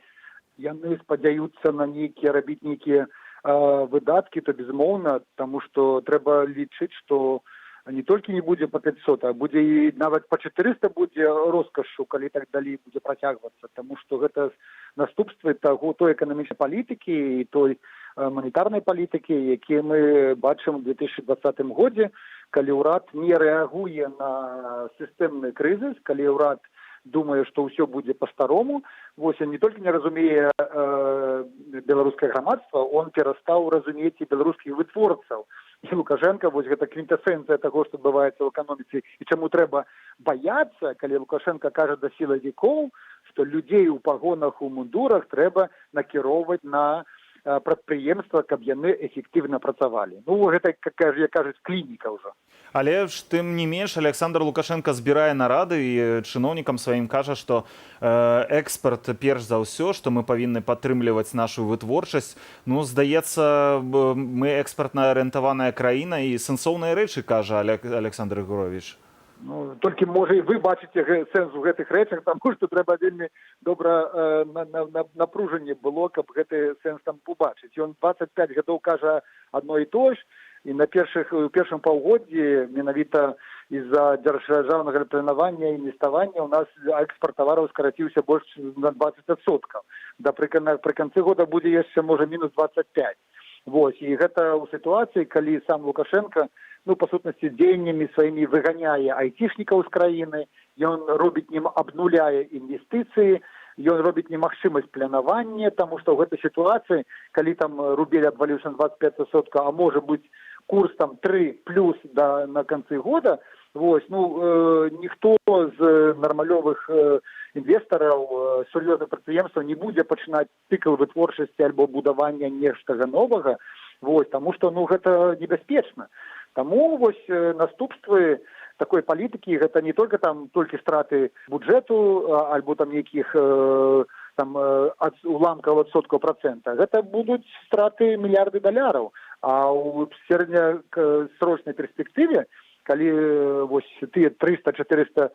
[SPEAKER 27] яны спадзяюцца на нейкія рабіць нейкія выдаткі, то безумоўна, таму што трэба лічыць, што не толькі не будзе по 500, а будзе і нават по 400 будзе роскашу, калі так далей будзе працягвацца, таму што гэта наступствы таго той эканамічнай палітыкі і той манетарнай палітыкі, якія мы бачым у 2020 годзе, калі ўрад не рэагуе на сістэмны крызіс, калі ўрад думае, што ўсё будзе па-старому. Вось он не толькі не разумее беларускае грамадства, он перастаў разумець і беларускіх вытворцаў. І Лукашенко, вось гэта квінтэсэнцыя таго, што адбываецца ў эканоміцы і чаму трэба баяцца, калі Лукашенко кажа да сілавікоў, што людзей у пагонах, у мундурах трэба накіроўваць на прадпрыемства, каб яны эфектыўна працавалі. Ну, гэта, як кажуць, клініка ўжо.
[SPEAKER 1] Але ж тым не менш Александр Лукашенко збірае нарады і чыноўнікам сваім кажа, што экспарт перш за ўсё, што мы павінны падтрымліваць нашу вытворчасць. Ну, здаецца, мы экспартна арыентаваная краіна, і сэнсоўныя рэчы кажа Александр Григорович.
[SPEAKER 27] Ну, толькі можа і вы бачыце сэнс у гэтых рэчах, таму што трэба вельмі добра напружанне было, каб гэты сэнс там убачыць. Ён 25 гадоў кажа адно і тое ж, і на першых у першым паўгоддзі менавіта з-за дзяржаўнага планавання і інвеставання у нас экспорт тавараў скараціўся больш на 20%. Да пры канцы года будзе яшчэ можа мінус 25. Вось, і гэта ў сітуацыі, калі сам Лукашенко, ну, па сутнасці, дзеяннямі сваімі выганяе айцішнікаў з краіны, ён робіць ним абнуляе інвестыцыі, ён робіць немагчымасць планавання, таму што ў гэтай сітуацыі, калі там рубель абваліўся на 25%, а можа быць курс там 3 плюс да на канцы года, вось, ну, ніхто з нармалёвых інвестараў, сур'ёзных прадпрыемстваў не будзе пачынаць цыкл вытворчасці альбо будавання нештага новага, вось, таму што, ну, гэта небяспечна. Таму вось наступствы такой палітыкі — гэта не только там толькі страты буджэту альбо там нейкіх там ад уламкаў адсоткаў працэнта, гэта будуць страты мільярды даляраў. А ў сярэднесрочнай перспектыве, калі вось тыя 300-400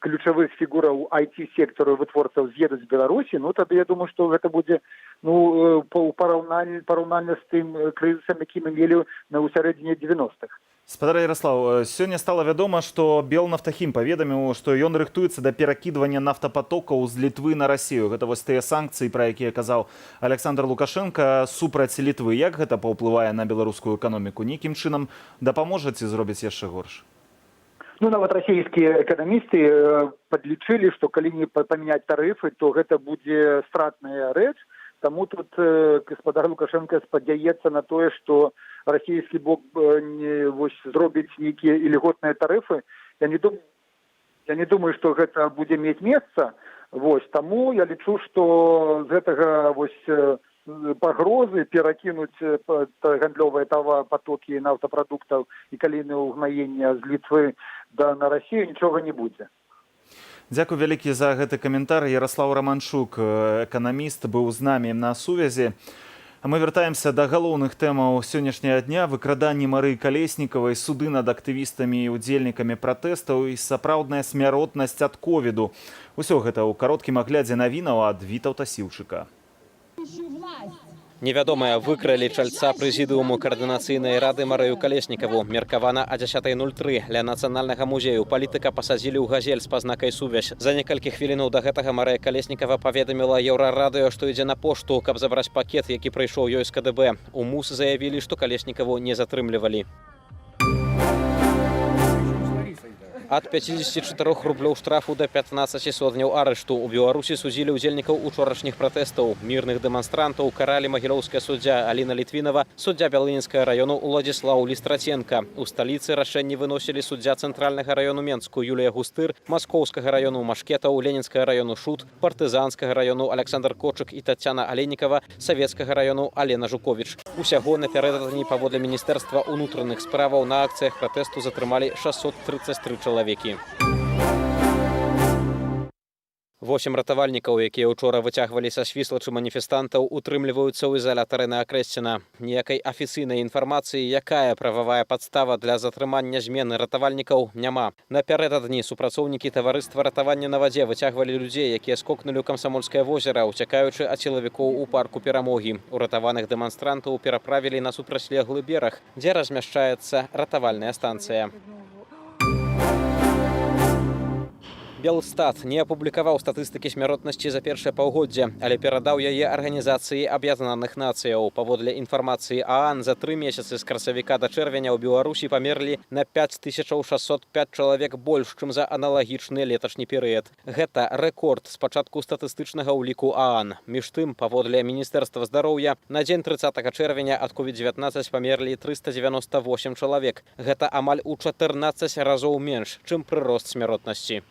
[SPEAKER 27] ключавых фігураў IT сектару, вытворцаў з'едуць з Беларусі, ну, тады я думаю, што гэта будзе, ну, параўнальна з тым крызісам, які мы мелі на ў сярэдзіне 90-х.
[SPEAKER 1] Спадар Ярослав, сёння стала вядома, што Белнафтахім паведаміў, што ён рыхтуецца да перакідвання нафтапатокаў з Літвы на Расію. Гэта вось тыя санкцыі, пра якія казаў Александр Лукашенко супраць Літвы. Як гэта паўплывае на беларускую эканоміку? Нейкім чынам дапаможа ці зробіць яшчэ горш?
[SPEAKER 27] Ну, нават расійскія эканамісты падлічылі, што калі не памяняць тарыфы, то гэта будзе стратная рэч. Таму тут гаспадар Лукашенко спадзяецца на тое, што расійскі бок не, вось, зробіць нейкія ільготныя тарыфы. Я не думаю, што гэта будзе мець месца. Вось, таму я лічу, што з гэтага вось пагрозы перакінуць гандлёвыя потокі нафтапрадуктаў і калійнае ўгнаення з Літвы да на Расію нічога не будзе.
[SPEAKER 1] Дзякуй вялікі за гэты каментар. Ярослав Раманчук, эканаміст, быў з намі на сувязі. А мы вяртаемся да галоўных тэмаў сённяшняга дня: выкраданні Марыі Калеснікавай, суды над актывістамі і удзельнікамі пратэстаў і сапраўдная смяротнасць ад ковіду. Усё гэта ў кароткім аглядзе навінаў ад Вітаўта Сіўчыка.
[SPEAKER 3] Невядомыя выкралі чальца прэзідыуму Каардынацыйнай рады Марыю Калеснікаву. Меркавана, а 10:03 ля Нацыянальнага музею палітыка пасадзілі ў «Газель» з пазнакай «Сувязь». За некалькі хвілінаў да гэтага Марыя Калеснікава паведаміла Еўрарадыё, што ідзе на пошту, каб забраць пакет, які прыйшоў ёй з КДБ. У МУС заявілі, што Калеснікаву не затрымлівалі. Ад 54 рублёў штрафу да 15 сотняў арышту. У Беларусі судзілі ўдзельнікаў учорашніх пратэстаў. Мірных дэманстрантаў каралі магілёўская суддзя Аліна Літвінова, суддзя Бялыніцкага раёну Уладзіслаў Лістраценка. У сталіцы рашэнні выносілі суддзя Цэнтральнага раёну Менску Юлія Густыр, Маскоўскага раёну Машкетаў, Ленінскага раёну Шут, Партызанскага раёну Александр Кочык і Тацяна Алейнікава, Савецкага раёну Алена Жуковіч. Усяго напярэдадні, паводле Міністэрства ўнутраных справаў, на акцыях пратэсту затрымалі 633 чалавекі. Восем ратавальнікаў, якія учора выцягвалі са Свіслачы маніфестантаў, утрымліваюцца ў ізалятары на Акрэсціна. Ніякай афіцыйнай інфармацыі, якая прававая падстава для затрымання змены ратавальнікаў, няма. Напярэдадні супрацоўнікі таварыства ратавання на вадзе выцягвалі людзей, якія скокнулі ў Камсамольскае возера, уцякаючы ад сілавікоў у парку Перамогі. Уратаваных дэманстрантаў пераправілі на супрацьлеглы бераг, дзе размяшчаецца ратавальная станцыя. Белстат не апублікаваў статыстыкі смяротнасці за першае паўгоддзе, але перадаў яе Арганізацыі Аб'яднаных Нацыяў. Паводле інфармацыі ААН, за 3 месяцы з красавіка да чэрвеня ў Беларусі памерлі на 5605 чалавек больш, чым за аналагічны леташні перыяд. Гэта рэкорд з пачатку статыстычнага ўліку ААН. Між тым, паводле міністэрства здароўя, на дзень 30 чэрвеня ад COVID-19 памерлі 398 чалавек. Гэта амаль у 14 разоў менш, чым прырост смяротнасці.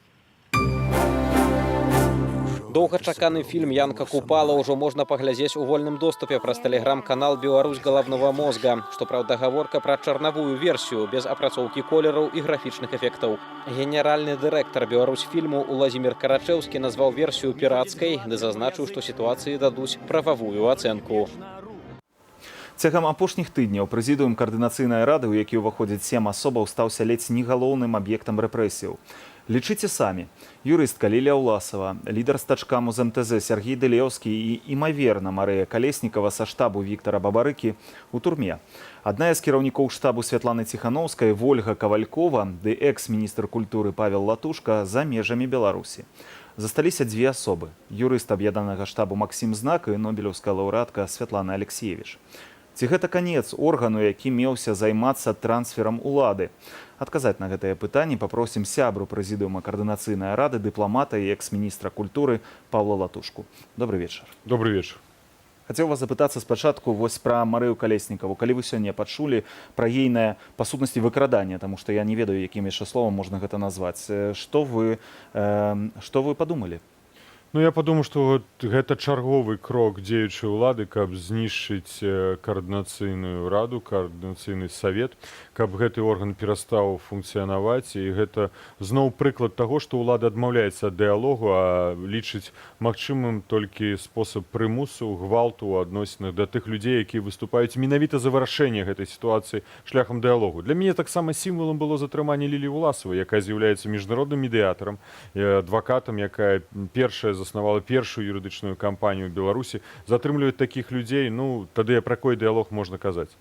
[SPEAKER 3] Доўгачаканы фільм Янка Купала ўжо можна паглядзець у вольным доступе праз тэлеграм-канал «Беларусь головного мозга». Што праўда, гаворка пра чарнавую версію без апрацоўкі колераў і графічных эфектаў. Генеральны дырэктар Беларусьфільму Уладзімир Карачэўскі назваў версію пірацкай ды зазначыў, што сітуацыі дадуць прававую ацэнку.
[SPEAKER 1] Цягам апошніх тыдняў прэзідыум Каардынацыйнай рады, у які ўваходзіць сем асобаў, стаўся ледзь не галоўным аб'ектам рэпрэсіяў. Лічыце самі. Юрыстка Лілія Уласава, лідар стачкаму з МТЗ Сяргей Дылеўскі і, імаверна, Марыя Калеснікава са штабу Віктара Бабарыкі ў турме. Адная з кіраўнікоў штабу Святланы Ціханаўскай Вольга Кавалькова ды экс-міністр культуры Павел Латушка за межамі Беларусі. Засталіся дзве асобы: юрыст аб'яднанага штабу Максім Знак і нобелеўская лаўрэатка Святлана Алексіевіч. Ці гэта канец органу, які меўся займацца трансферам улады? Адказаць на гэтае пытанне папросім сябру прэзідыума Каардынацыйнай рады, дыпламата і экс-міністра культуры Паўла Латушку. Добры вечар.
[SPEAKER 4] Добры вечар.
[SPEAKER 1] Хацеў вас запытацца спачатку вось пра Марыю Калеснікаву. Калі вы сёння пачулі пра ейнае, па сутнасці, выкраданне, таму што я не ведаю, якім яшчэ словам можна гэта назваць, што вы падумалі?
[SPEAKER 4] Ну, я падумаў, што гэта чарговы крок дзеючай улады, каб знішчыць Каардынацыйную раду, Каардынацыйны савет, каб гэты орган перастаў функцыянаваць. І гэта зноў прыклад таго, што ўлада адмаўляецца ад дыялогу, а лічыць магчымым толькі спосаб прымусу, гвалту ў адносінах да тых людзей, якія выступаюць менавіта за вырашэнне гэтай сітуацыі шляхам дыялогу. Для мяне таксама сімвалам было затрыманне Ліліі Уласавай, якая з'яўляецца міжнародным медыятарам, адвакатам, якая першая заснавала першую юрыдычную кампанію ў Беларусі. Затрымліваць такіх людзей, ну, тады пра кой дыялог можна казаць?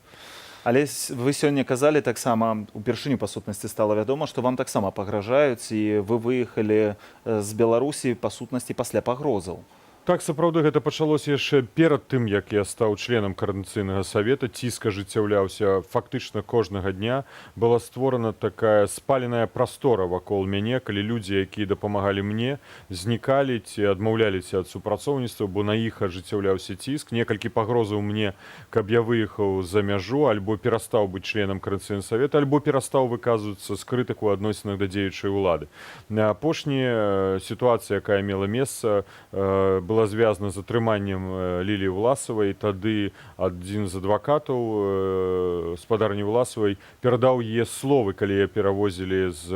[SPEAKER 1] Але вы сёння казалі таксама, упершыню, па сутнасці, стала вядома, што вам таксама пагражаюць, і вы выехалі з Беларусі, па сутнасці, пасля пагрозаў.
[SPEAKER 4] Так, сапраўды, гэта пачалося яшчэ перад тым, як я стаў членам Каардынацыйнага савета. Ціск ажыццяўляўся фактычна кожнага дня. Была створана такая спаленая прастора вакол мяне, калі людзі, якія дапамагалі мне, знікалі ці адмаўляліся ад супрацоўніцтва, бо на іх ажыццяўляўся ціск. Некалькі пагрозаў мне, каб я выехаў за мяжу, альбо перастаў быць членам Каардынацыйнага савета, альбо перастаў выказвацца з крытыку ў адносінах да дзеючай улады. Апошняя сітуацыя, якая мела месца, была звязана з атрыманнем Ліліі Уласавай. Тады адзін з адвакатаў спадарні Уласавай перадаў яе словы, калі яе перавозілі з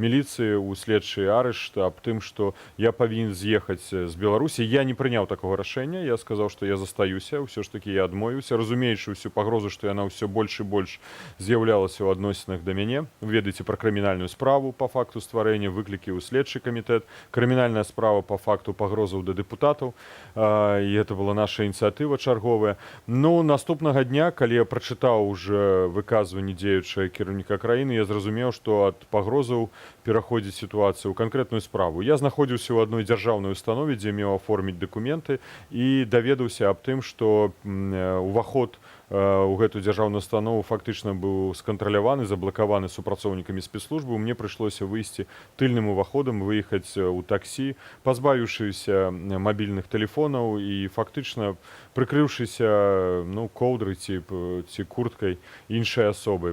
[SPEAKER 4] міліцыі ў следчы арышт, аб тым, што я павінен з'ехаць з Беларусі. Я не прыняў такога рашэння, я сказаў, што я застаюся, ўсё ж такі я адмовіўся, разумеючы ўсю пагрозу, што яна ўсё больш і больш з'яўлялася ў адносінах да мяне. Вы ведаеце пра крымінальную справу па факту стварэння, выклікі ў следчы камітэт, крымінальная справа па факту пагрозаў да дэпутатаў, і это была наша ініцыятыва чарговая. Ну, наступнага дня, калі я прачытаў уже выказванні дзеючага кіраўніка краіны, я зразумеў, што ад пагрозаў пераходзіць сітуацыя ў канкрэтную справу. Я знаходзіўся ў адной дзяржаўнай установе, дзе меў аформіць дакументы, і даведаўся аб тым, што уваход у гэтую дзяржаўную установу фактычна быў скантраляваны, заблакаваны супрацоўнікамі спецслужбы. Мне прыйшлося выйсці тыльным уваходам, выехаць у таксі, пазбавіўшыся мабільных тэлефонаў і фактычна прыкрыўшыся, ну, коўдрай ці курткай іншай асобы.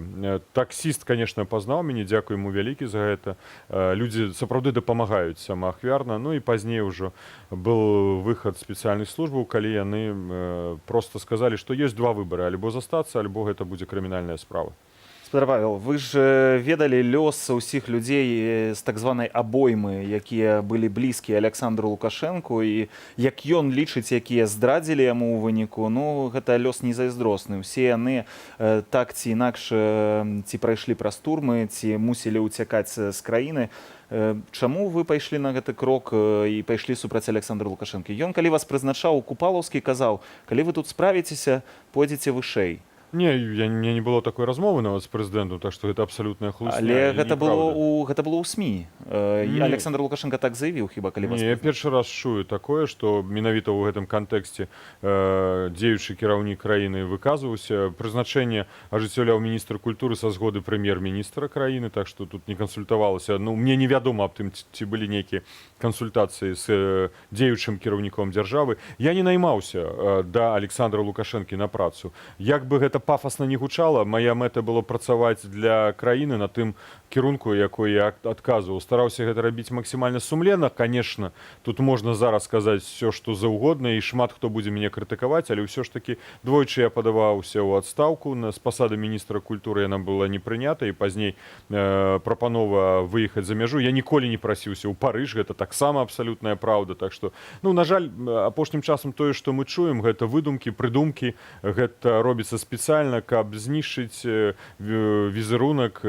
[SPEAKER 4] Таксіст, конечно, пазнаў мяне, дзякуй яму вялікі за гэта. Людзі сапраўды дапамагаюць самаахвярна. Ну і пазней ўжо был выхад спецыяльных службаў, калі яны просто сказалі, што ёсць два выбары: альбо застацца, альбо гэта будзе крымінальная справа.
[SPEAKER 1] Спадар Павел, вы ж ведалі лёс ўсіх людзей з так званай абоймы, якія былі блізкія Аляксандру Лукашэнку і, як ён лічыць, якія здрадзілі яму ў выніку. Ну, гэта лёс не зайздросны. Усе яны так ці інакш ці прайшлі праз турмы, ці мусілі ўцякаць з краіны. Чаму вы пайшлі на гэты крок і пайшлі супраць Аляксандра Лукашэнкі? Ён, калі вас прызначаў у Купалаўскі, казаў: «Калі вы тут справіцеся, пойдзеце вышэй».
[SPEAKER 4] Не, мне не было такой размовы нават з прэзідэнтам, так што гэта абсалютная хлусня
[SPEAKER 1] Але
[SPEAKER 4] і
[SPEAKER 1] гэта было
[SPEAKER 4] неправда.
[SPEAKER 1] у СМІ.
[SPEAKER 4] Не.
[SPEAKER 1] Аляксандр Лукашэнка так заявіў, хіба, калі вас
[SPEAKER 4] Не, я першы раз чую такое, што менавіта ў гэтым кантэксце дзеючы кіраўнік краіны выказваўся. Прызначэнне ажыццяўляў міністр культуры са згоды прэм'ер-міністра краіны, так што тут не кансультавалася. Ну, мне невядома аб тым, ці былі нейкія кансультацыі з дзеючым кіраўніком дзяржавы. Я не наймаўся да Аляксандра Лукашэнкі на працу. Як бы гэта пафасна не гучала, моя мэта было працаваць для краіны на тым кірунку, якой я адказваў. Стараўся гэта рабіць максімальна сумленна. Конечно, тут можна зараз сказаць все, што заўгодна, і шмат хто будзе мяне крытыкаваць, але ўсё ж такі двойчы я падаваўся ў адстаўку з пасады міністра культуры, яна была не прынята, і пазней прапанова выехаць за мяжу. Я ніколі не прасіўся ў Парыж, гэта таксама абсалютная праўда. Так што, ну, на жаль, апошнім часам тое, што мы чуем, гэта выдумкі, прыдумкі, гэта робіцца спецыяльна, каб знішчыць візерунак,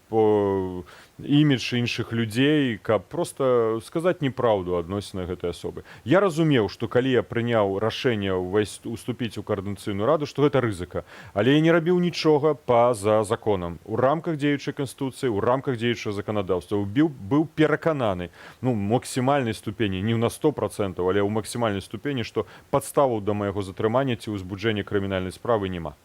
[SPEAKER 4] по імідж іншых людзей, каб просто сказаць неправду адносна гэтай асобы. Я разумеў, што калі я прыняў рашэнне уступіць у Каардынацыйную раду, што гэта рызыка, але я не рабіў нічога па-за законам. У рамках дзеючай канстытуцыі, у рамках дзеючага заканадаўства быў перакананы, ну, максімальнай ступені, не на 100%, але ў максімальнай ступені, што падставаў да майго затрымання ці ўзбуджэння крымінальнай справы няма.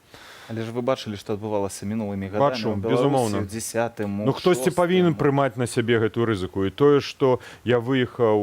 [SPEAKER 1] Але ж вы бачылі, што адбывалася мінулымі гадамі
[SPEAKER 4] Бачу,
[SPEAKER 1] ў Беларусі,
[SPEAKER 4] безумоўна.
[SPEAKER 1] у 10-м, у
[SPEAKER 4] Ну, хтосьці
[SPEAKER 1] шостым.
[SPEAKER 4] павінен прымаць на сябе гэтую рызыку. І тое, што я выехаў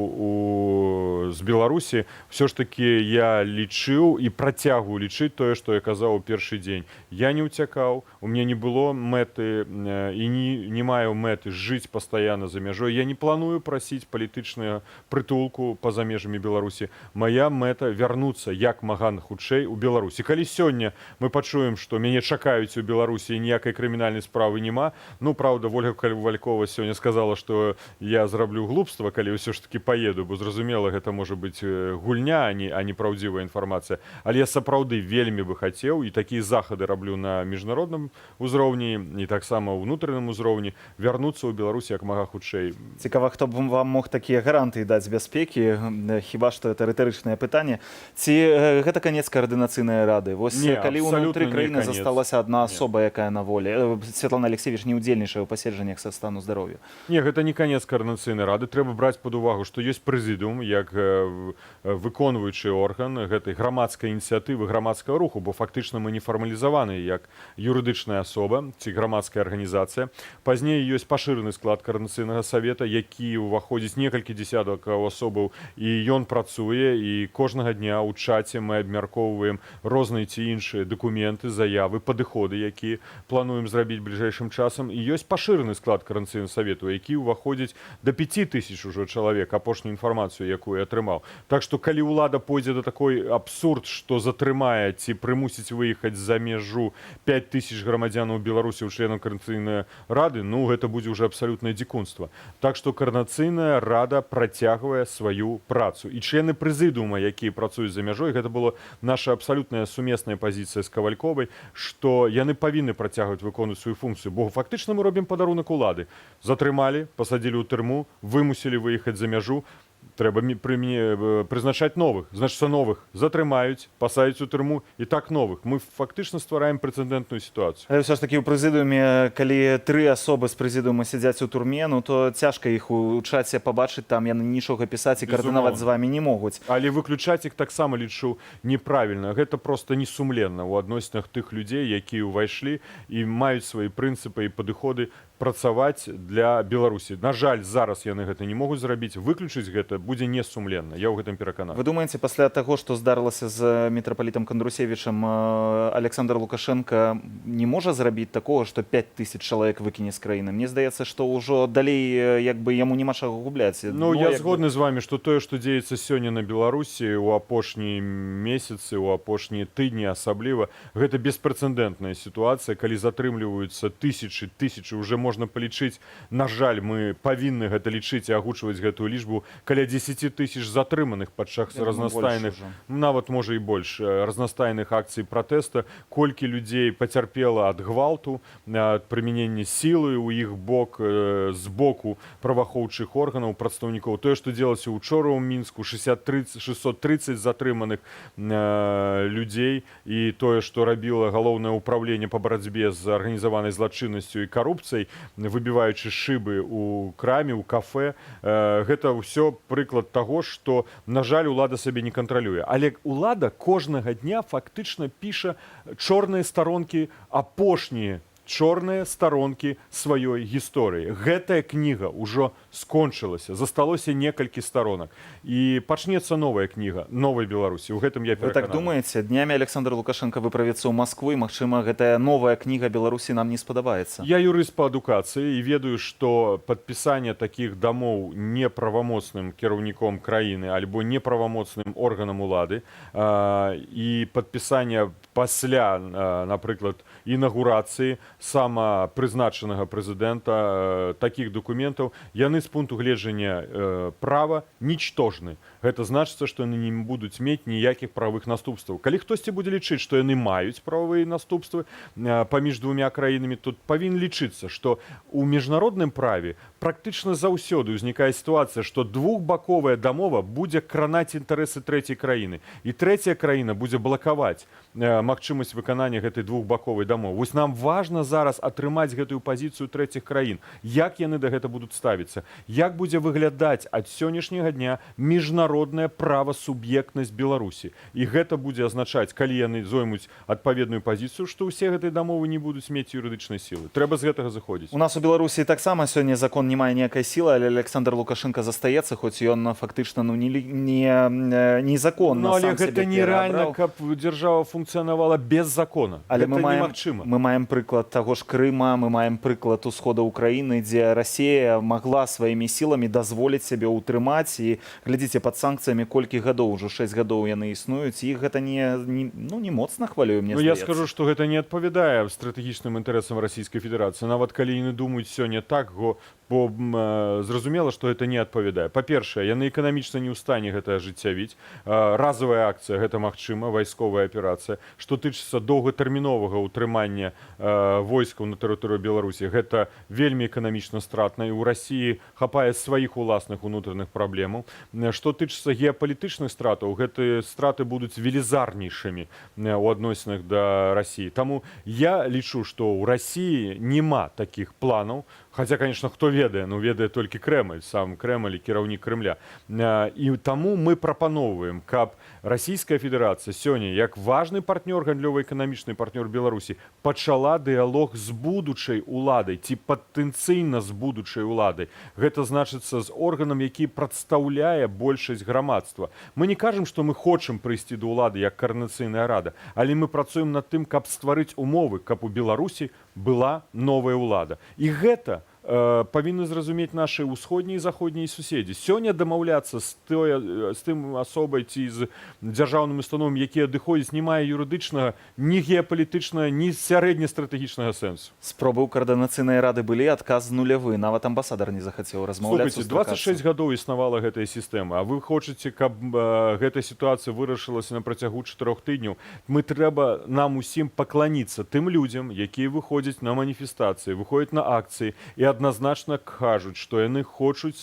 [SPEAKER 4] з Беларусі, все ж таки я лічыў і працягваю лічыць тое, што я казаў у першы дзень. Я не ўцякаў, у мяне не было мэты і не маю мэты жыць пастаянна за мяжой. Я не планую прасіць палітычную прытулку па-за межамі Беларусі. Мая мэта — вярнуцца як мага хутчэй у Беларусі. Калі сёння мы пачуем, што мяне чакаюць у Беларусі і ніякай крымінальнай справы няма, ну, праўда, Вольга Кавалькова сёння сказала, што я зраблю глупства, калі ўсё ж таки паеду, бо, зразумела, гэта можа быць гульня, а не праўдзівая інфармацыя. Але я сапраўды вельмі бы хацеў, і такія захады раблю на міжнародным узроўні і таксама ўнутраным узроўні, вярнуцца ў Беларусь як мага хутчэй.
[SPEAKER 1] Цікава, хто б вам мог такія гарантыі даць бяспекі, хіба што это рытарычнае пытанне. Ці гэта канец Каардынацыйнай рады? Вось
[SPEAKER 4] Не,
[SPEAKER 1] калі
[SPEAKER 4] абсалютна
[SPEAKER 1] ўнутры
[SPEAKER 4] не
[SPEAKER 1] краіны
[SPEAKER 4] канец.
[SPEAKER 1] засталася адна асоба, якая на волі. Святлана Алексіевіч не ўдзельнічае ў паседжаннях са стану здароўя.
[SPEAKER 4] Не, гэта не канец Каардынацыйнай рады. Трэба браць пад увагу, што ёсць прэзідыум як выконваючы орган гэтай грамадскай ініцыятывы, грамадскага руху, бо фактычна мы не фармалізаваны як юрыдычная асоба ці грамадская арганізацыя. Пазней ёсць пашыраны склад Каардынацыйнага савета, які ўваходзіць некалькі дзесяткаў асобаў, і ён працуе, і кожнага дня ў чаце мы абмяркоўваем розныя ці іншыя дакументы, заявы, падыходы, які плануем зрабіць бліжэйшым часам. І ёсць пашыраны склад Каардынацыйнага савету, які ўваходзіць да 5000 ужо чалавек, апошнюю інфармацыю, якую я атрымаў. Так што калі ўлада пойдзе да такой абсурд, што затрымае ці прымусіць выехаць за мяжу 5000 грамадзянаў Беларусі, у членаў Каардынацыйнай рады, ну, гэта будзе ўжо абсалютнае дзікунства. Так што Каардынацыйная рада працягвае сваю працу, і члены прэзідыума, якія працуюць за мяжой, гэта было наша абсалютная сумесная пазіцыя з Кавальковай, што яны павінны працягваць выконваць сваю функцыю, бо фактычна мы робім падарунак улады: затрымалі, пасадзілі ў турму, вымусілі выехаць за мяжу, трэба прызначаць новых, значыцца, новых затрымаюць, пасадзяць у турму, і так новых. Мы фактычна ствараем прэцэдэнтную сітуацыю.
[SPEAKER 1] Але ўсё ж такі ў прэзідыуме, калі тры асобы з прэзідыума сядзяць у турме, ну, то цяжка іх у чаце пабачыць, там яны нічога пісаць і каардынаваць з вамі не могуць.
[SPEAKER 4] Але выключаць іх таксама лічу неправільна. Гэта просто несумленна ў адносінах тых людзей, якія ўвайшлі і маюць свае прынцыпы і падыходы працаваць для Беларусі. На жаль, зараз яны гэта не могуць зрабіць. Выключыць гэта Гэта будзе несумленна, я ў гэтым перакананы.
[SPEAKER 1] Вы думаеце, пасля таго, што здарылася з мітрапалітам Кандрусевічам, Аляксандр Лукашэнка не можа зрабіць такого, што 5000 чалавек выкіне з краіны? Мне здаецца, што ўжо далей як бы яму няма чаго губляць.
[SPEAKER 4] Ну, я
[SPEAKER 1] як бы-
[SPEAKER 4] згодны з вами, што тое, што дзеецца сёння на Беларусі у апошнія месяцы, у апошнія тыдні асабліва, гэта беспрэцэдэнтная сітуацыя, калі затрымліваюцца тысячы, тысячы, уже можна палічыць, на жаль, мы павінны гэта лічыць і агучваць гэтую лічбу, каля 10 тысяч затрыманых падчас
[SPEAKER 1] Я думаю, больш
[SPEAKER 4] разнастайных,
[SPEAKER 1] ужо.
[SPEAKER 4] нават можа і больш, разнастайных акцый пратэста, колькі людзей пацярпела ад гвалту, ад прымянення сілы ў іх бок з боку праваахоўчых органаў, прадстаўнікоў. Тое, што дзелася учора ў Мінску, 63, 630 затрыманых людзей, і тое, што рабіла галоўнае ўпраўленне па барацьбе з арганізаванай злачыннасцю і карупцыяй, выбіваючы шыбы у краме, у кафе, гэта ўсё прыклад таго, што, на жаль, улада сабе не кантралюе. Але улада кожнага дня фактычна піша чорныя старонкі, апошнія чорныя старонкі сваёй гісторыі. Гэтая кніга ўжо скончылася, засталося некалькі старонак. І пачнецца новая кніга новай Беларусі. У гэтым я
[SPEAKER 1] Вы так
[SPEAKER 4] перакананы.
[SPEAKER 1] думаеце, днямі Аляксандр Лукашэнка выправіцца ў Маскву, і, магчыма, гэтая новая кніга Беларусі нам не спадабаецца.
[SPEAKER 4] Я юрыст па адукацыі і ведаю, што падпісанне такіх дамоў неправамоцным кіраўніком краіны альбо неправамоцным органам улады і падпісанне пасля, напрыклад, інагурацыі самапрызначанага прэзідэнта такіх дакументаў, яны з пункту гледжання права ничтожны. Гэта значыцца, што яны не будуць мець ніякіх правых наступстваў. Калі хтосьці будзе лічыць, што яны маюць прававыя наступствы паміж двумя краінамі, тут павінен лічыцца, што ў міжнародным праве практычна заўсёды ўзнікае сітуацыя, што двухбаковая дамова будзе кранаць інтарэсы трэцяй краіны. І трэцяя краіна будзе блакаваць магчымасць выканання гэтай двухбаковай дамовы. Вось нам важна зараз атрымаць гэтую пазіцыю трэціх краін. Як яны да гэта будуць ставіцца? Як будзе выглядаць ад сённяшняга дня міжнародная правасуб'ектнасць Беларусі? І гэта будзе азначаць, калі яны зоймуць адпаведную пазіцыю, што ўсе гэтыя дамовы не будуць мець юрыдычнай сілы. Трэба з гэтага зыходзіць.
[SPEAKER 1] У нас у Беларусі таксама сёння закон не мае ніякай сілы, але Аляксандр Лукашэнка застаецца, хоць ён фактычна, ну, не, незаконна
[SPEAKER 4] Ну, але
[SPEAKER 1] сам
[SPEAKER 4] гэта
[SPEAKER 1] сябе
[SPEAKER 4] нерэальна,
[SPEAKER 1] пераабраў.
[SPEAKER 4] каб дзяржава функцыянавала без закона.
[SPEAKER 1] Але
[SPEAKER 4] Гэта
[SPEAKER 1] мы маем,
[SPEAKER 4] немагчыма.
[SPEAKER 1] мы маем прыклад таго ж Крыма, мы маем прыклад усхода Украіны, дзе Расія магла сваімі сіламі дазволіць сябе ўтрымаць, і глядзіце, пад санкцыямі колькі гадоў, ужо 6 гадоў яны існуюць, і гэта не, ну, не моцна хвалюе, мне
[SPEAKER 4] Ну, я
[SPEAKER 1] здаецца.
[SPEAKER 4] скажу, што гэта не адпавядае стратэгічным інтарэсам Расійскай Федэрацыі. Нават калі яны думаюць сёння так, бо зразумела, што гэта не адпавядае. Па-першае, яны эканамічна не ў стане гэта ажыццявіць. Разавая акцыя гэта магчыма, вайсковая аперацыя. Што тычыцца доўгатэрміновага ўтрымання войскаў на тэрыторыю Беларусі, гэта вельмі эканамічна стратна, і ў Расіі хапае сваіх уласных унутраных праблемаў. Што тычыцца геапалітычных стратаў, гэтыя страты будуць велізарнейшымі у адносінах да Расіі. Таму я лічу, што ў Расіі няма такіх планаў, хаця, конечно, хто ведае, ну, ведае толькі Крэмль, сам Крэмль і кіраўнік Крэмля. І таму мы прапаноўваем, каб Расійская Федэрацыя сёння, як важны партнёр, гандлёва-эканамічны партнёр Беларусі, пачала дыялог з будучай уладай ці патэнцыйна з будучай уладай. Гэта значыцца, з органам, які прадстаўляе большасць грамадства. Мы не кажам, што мы хочам прыйсці да ўлады як Каардынацыйная рада, але мы працуем над тым, каб стварыць умовы, каб у Беларусі была новая ўлада. І гэта павінны зразумець нашы ўсходнія і заходнія суседзі. Сёння дамаўляцца з тым асобай ці з дзяржаўным установам, якія адыходзяць, не мае юрыдычнага, ні геапалітычнага, ні сярэднестратэгічнага сэнсу.
[SPEAKER 1] Спробы ў Каардынацыйнай рады былі, адказ нулявы. Нават амбасадар не захацеў размаўляць.
[SPEAKER 4] Слухайце, 26 гадоў існавала гэтая сістэма, а вы хочаце, каб гэтая сітуацыя вырашылася на працягу 4 тыдняў. Мы трэба нам усім пакланіцца тым людзям, якія выходзяць на маніфестацыі, выходзяць на акцыі і адназначна кажуць, што яны хочуць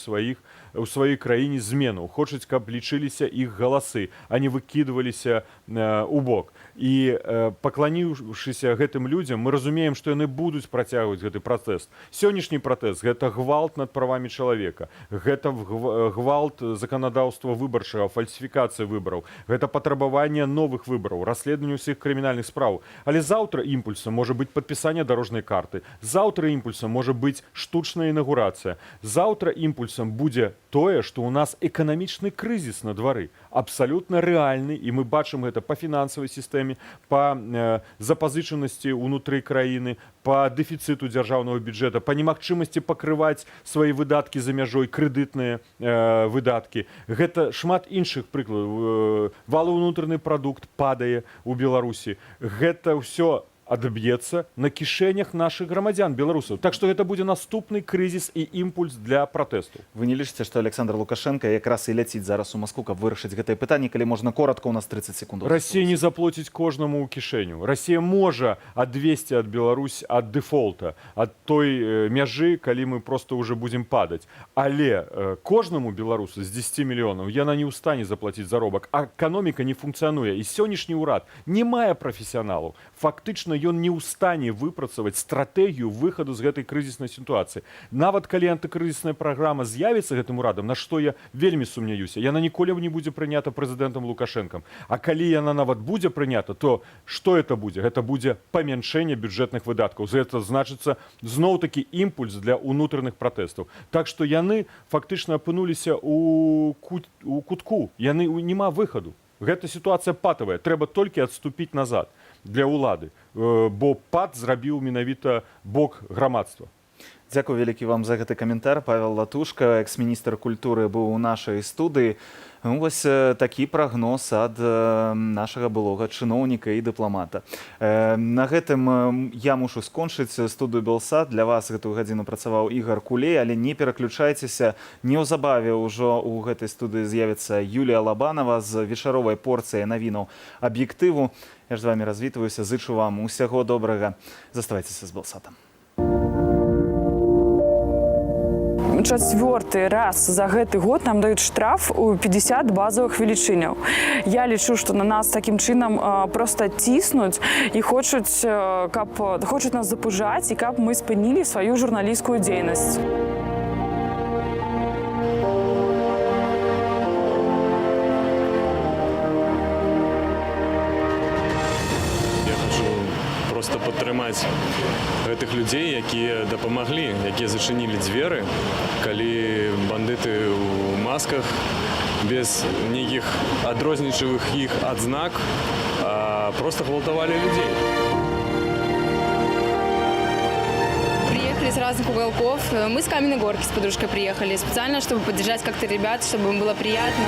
[SPEAKER 4] у сваёй краіне змену, хочуць, каб лічыліся іх галасы, а не выкідваліся у бок. І пакланіўшыся гэтым людзям, мы разумеем, што яны будуць працягваць гэты пратэст. Сённяшні пратэст — гэта гвалт над правамі чалавека, гэта гвалт заканадаўства выбарчага, фальсіфікацыя выбараў, гэта патрабаванне новых выбараў, расследаванне ўсіх крымінальных спраў. Але заўтра імпульсам можа быць падпісанне дарожнай карты, заўтра імпульсам можа быць штучная інагурацыя, заўтра імпульсам будзе тое, што ў нас эканамічны крызіс на двары, абсалютна рэальны, і мы бачым гэта па фінансавай сістэме, па запазычанасці ўнутры краіны, па дэфіцыту дзяржаўнага бюджэта, па немагчымасці пакрываць свае выдаткі за мяжой, крэдытныя выдаткі. Гэта шмат іншых прыкладаў. Валавы ўнутраны прадукт падае ў Беларусі. Гэта ўсё адб'ецца на кішэнях нашых грамадзян, беларусаў. Так што гэта будзе наступны крызіс і імпульс для пратэсту.
[SPEAKER 1] Вы не лічыце, што Аляксандр Лукашэнка якраз і ляціць зараз у Маскву, каб вырашыць гэтае пытанне, калі можна коротко, у нас 30 секунд?
[SPEAKER 4] Расія не заплоціць кожнаму ў кішэню. Расія можа адвесці ад Беларусь ад дэфолта, ад той мяжы, калі мы просто уже будзем падаць. Але кожнаму беларусу з 10 мільёнаў яна не ў стане заплаціць заробак, а эканоміка не функцыянуе. І сённяшні ўрад не мае прафесіяналаў. Фактычна ён не ў стане выпрацаваць стратэгію выхаду з гэтай крызіснай сітуацыі. Нават калі антыкрызісная праграма з'явіцца гэтым урадам, на што я вельмі сумняюся, яна ніколі не будзе прынята прэзідэнтам Лукашэнкам. А калі яна нават будзе прынята, то што это будзе? Гэта будзе памяншэнне бюджэтных выдаткаў. Гэта значыцца зноў-такі імпульс для ўнутраных пратэстаў. Так што яны фактычна апынуліся у кутку. Яны няма выхаду. Гэта сітуацыя патавая. Трэба толькі адступіць назад для ўлады, бо пат зрабіў менавіта бок грамадства.
[SPEAKER 1] Дзякуй вялікі вам за гэты каментар. Павел Латушка, экс-міністр культуры, быў у нашай студыі. Ну, вось такі прагноз ад нашага былога чыноўніка і дыпламата. На гэтым я мушу скончыць студыю Белсат. Для вас гэтую гадзіну працаваў Ігар Кулей, але не пераключайцеся. Неўзабаве ўжо ў гэтай студыі з'явіцца Юлія Лабанова з вечаровай порцыяй навінаў аб'ектыву. Я ж з вами развітваюся, зычу вам усяго добрага. Заставайцеся з Белсатам.
[SPEAKER 6] Чацвёрты раз за гэты год нам даюць штраф у 50 базовых велічыняў. Я лічу, што на нас такім чынам проста ціснуць і хочуць, каб хочуць нас запужаць і каб мы спынілі сваю журналісцкую дзейнасць.
[SPEAKER 9] Я хочу просто падтрымаць гэтых людзей, якія дапамаглі, якія зачынілі дзверы, калі бандыты ў масках без нейкіх адрознічавых іх адзнак просто гвалтавалі людзей.
[SPEAKER 10] Приехали с разных уголков. Мы с Каменной Горки с подружкой приехали специально, чтобы поддержать как-то ребят, чтобы им было приятно.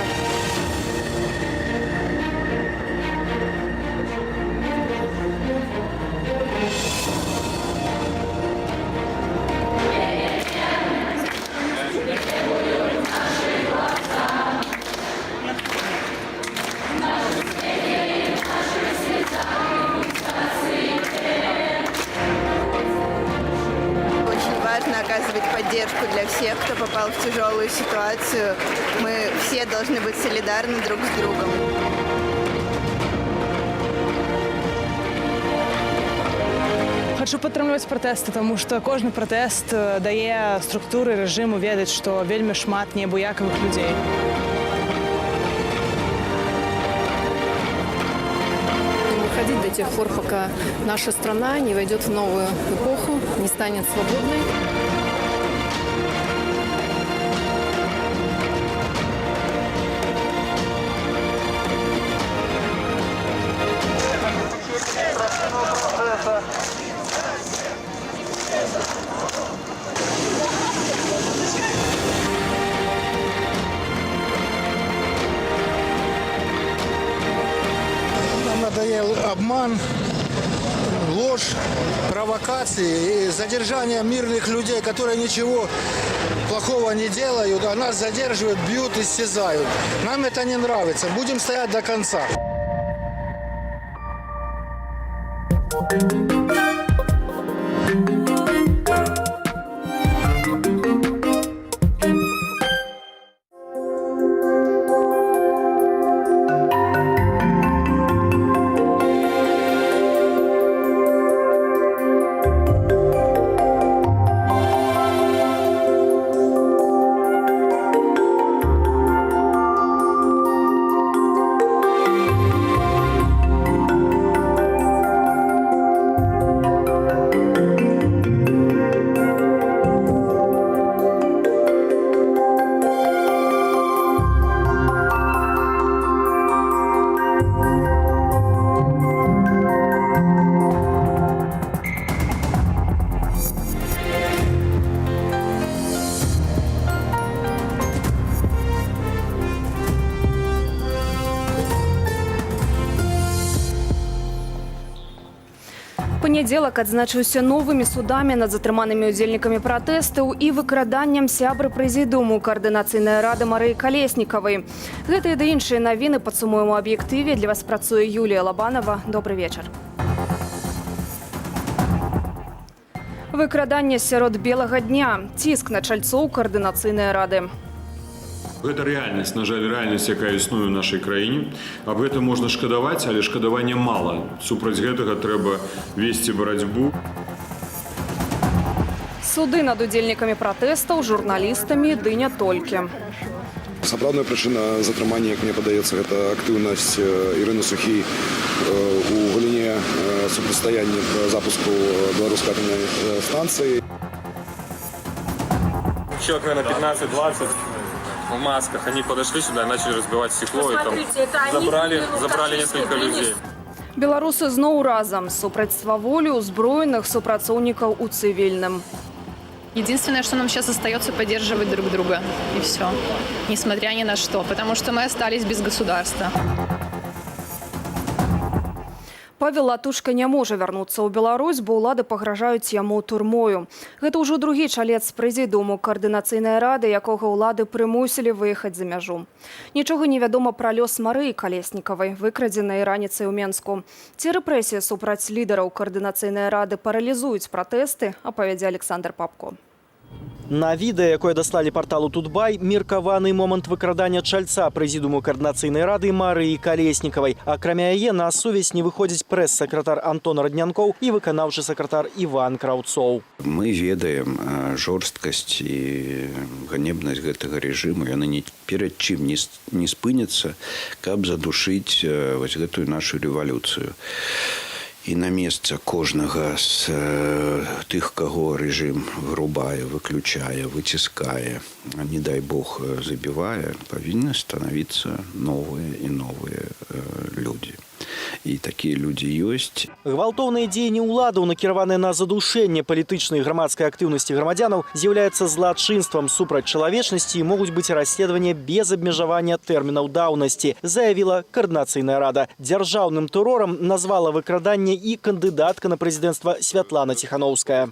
[SPEAKER 21] Очень важно оказывать поддержку для всех, кто попал в тяжелую ситуацию. Мы все должны быть солидарны друг с другом.
[SPEAKER 11] Хачу падтрымліваць пратэсты, таму што кожны пратэст дае структуры рэжыму ведаць, што вельмі шмат неабыякавых людзей.
[SPEAKER 12] Выходить до тех пор, пока наша страна не войдет в новую эпоху, не станет свободной.
[SPEAKER 13] Нам надоел обман, ложь, провокации и задержание мирных людей, которые ничего плохого не делают, а нас задерживают, бьют и истязают. Нам это не нравится. Будем стоять до конца.
[SPEAKER 7] Панядзелак адзначыўся новымі судамі над затрыманымі ўдзельнікамі пратэстаў і выкраданнем сябры прэзідыуму Каардынацыйнай рады Марыі Калеснікавай. Гэтыя ды іншыя навіны падсумуем у «Аб'ектыве». Для вас працуе Юлія Лабанова. Добры вечар. Выкраданне сярод белага дня. Ціск на чальцоў Каардынацыйнай рады.
[SPEAKER 4] Гэта рэальнасць, на жаль, рэальнасць, якая існуе ў нашай краіне. Аб гэтым можна шкадаваць, але шкадавання мала. Супраць гэтага трэба весці барацьбу.
[SPEAKER 7] Суды над удзельнікамі пратэстаў, журналістамі ды не толькі.
[SPEAKER 14] Сапраўдная прычына затрымання, як мне падаецца, гэта актыўнасць Ірыны Сухій у галіне супрацьстаяння запуску беларускай атамнай станцыі.
[SPEAKER 15] Человек, наверное, 15-20 в масках. Они подошли сюда и начали разбивать стекло. И там
[SPEAKER 7] Посмотрите, это они
[SPEAKER 15] забрали
[SPEAKER 7] фактически
[SPEAKER 15] несколько людей.
[SPEAKER 7] Беларусы зноў разам супраць сваволі ўзброеных супрацоўнікаў у цывільным.
[SPEAKER 12] Единственное, что нам сейчас остается, поддерживать друг друга. И все. Несмотря ни на что. Потому что мы остались без государства.
[SPEAKER 7] Павел Латушка не можа вярнуцца ў Беларусь, бо ўлады пагражаюць яму турмою. Гэта ўжо другі чалец прэзідыуму Каардынацыйнай рады, якога ўлады прымусілі выехаць за мяжу. Нічога не вядома пра лёс Марыі Калеснікавай, выкрадзенай раніцай у Менску. Ці рэпрэсіі супраць лідараў Каардынацыйнай рады паралізуюць пратэсты, апавядзе Александр Папко.
[SPEAKER 16] На відэа, якое даслалі парталу Тутбай, меркаваны момант выкрадання чальца прэзідыуму Каардынацыйнай рады Марыі Калеснікавай. Акрамя яе на сувязь не выходзіць прэс-сакратар Антон Раднянкоў і выканаўчы сакратар Іван Краўцоў.
[SPEAKER 19] Мы ведаем жорсткасць і ганебнасць гэтага рэжыму. Яны ні перад чым не спыняцца, каб задушыць вось гэтую нашу рэвалюцыю. І на месца кожнага з тых, каго рэжым вырубае, выключае, выціскае, не дай бог, забівае, павінны станавіцца новыя і новыя людзі. І такія людзі ёсць.
[SPEAKER 16] Гвалтоўныя дзеянні ўладаў, накіраваныя на задушэнне палітычнай і грамадскай актыўнасці грамадзянаў, з'яўляюцца злачынствам супраць чалавечнасці і могуць быць расследаваныя без абмежавання тэрмінаў даўнасці, заявіла Каардынацыйная рада. Дзяржаўным тэрорам назвала выкраданне і кандыдатка на прэзідэнцтва Святлана Ціханоўская.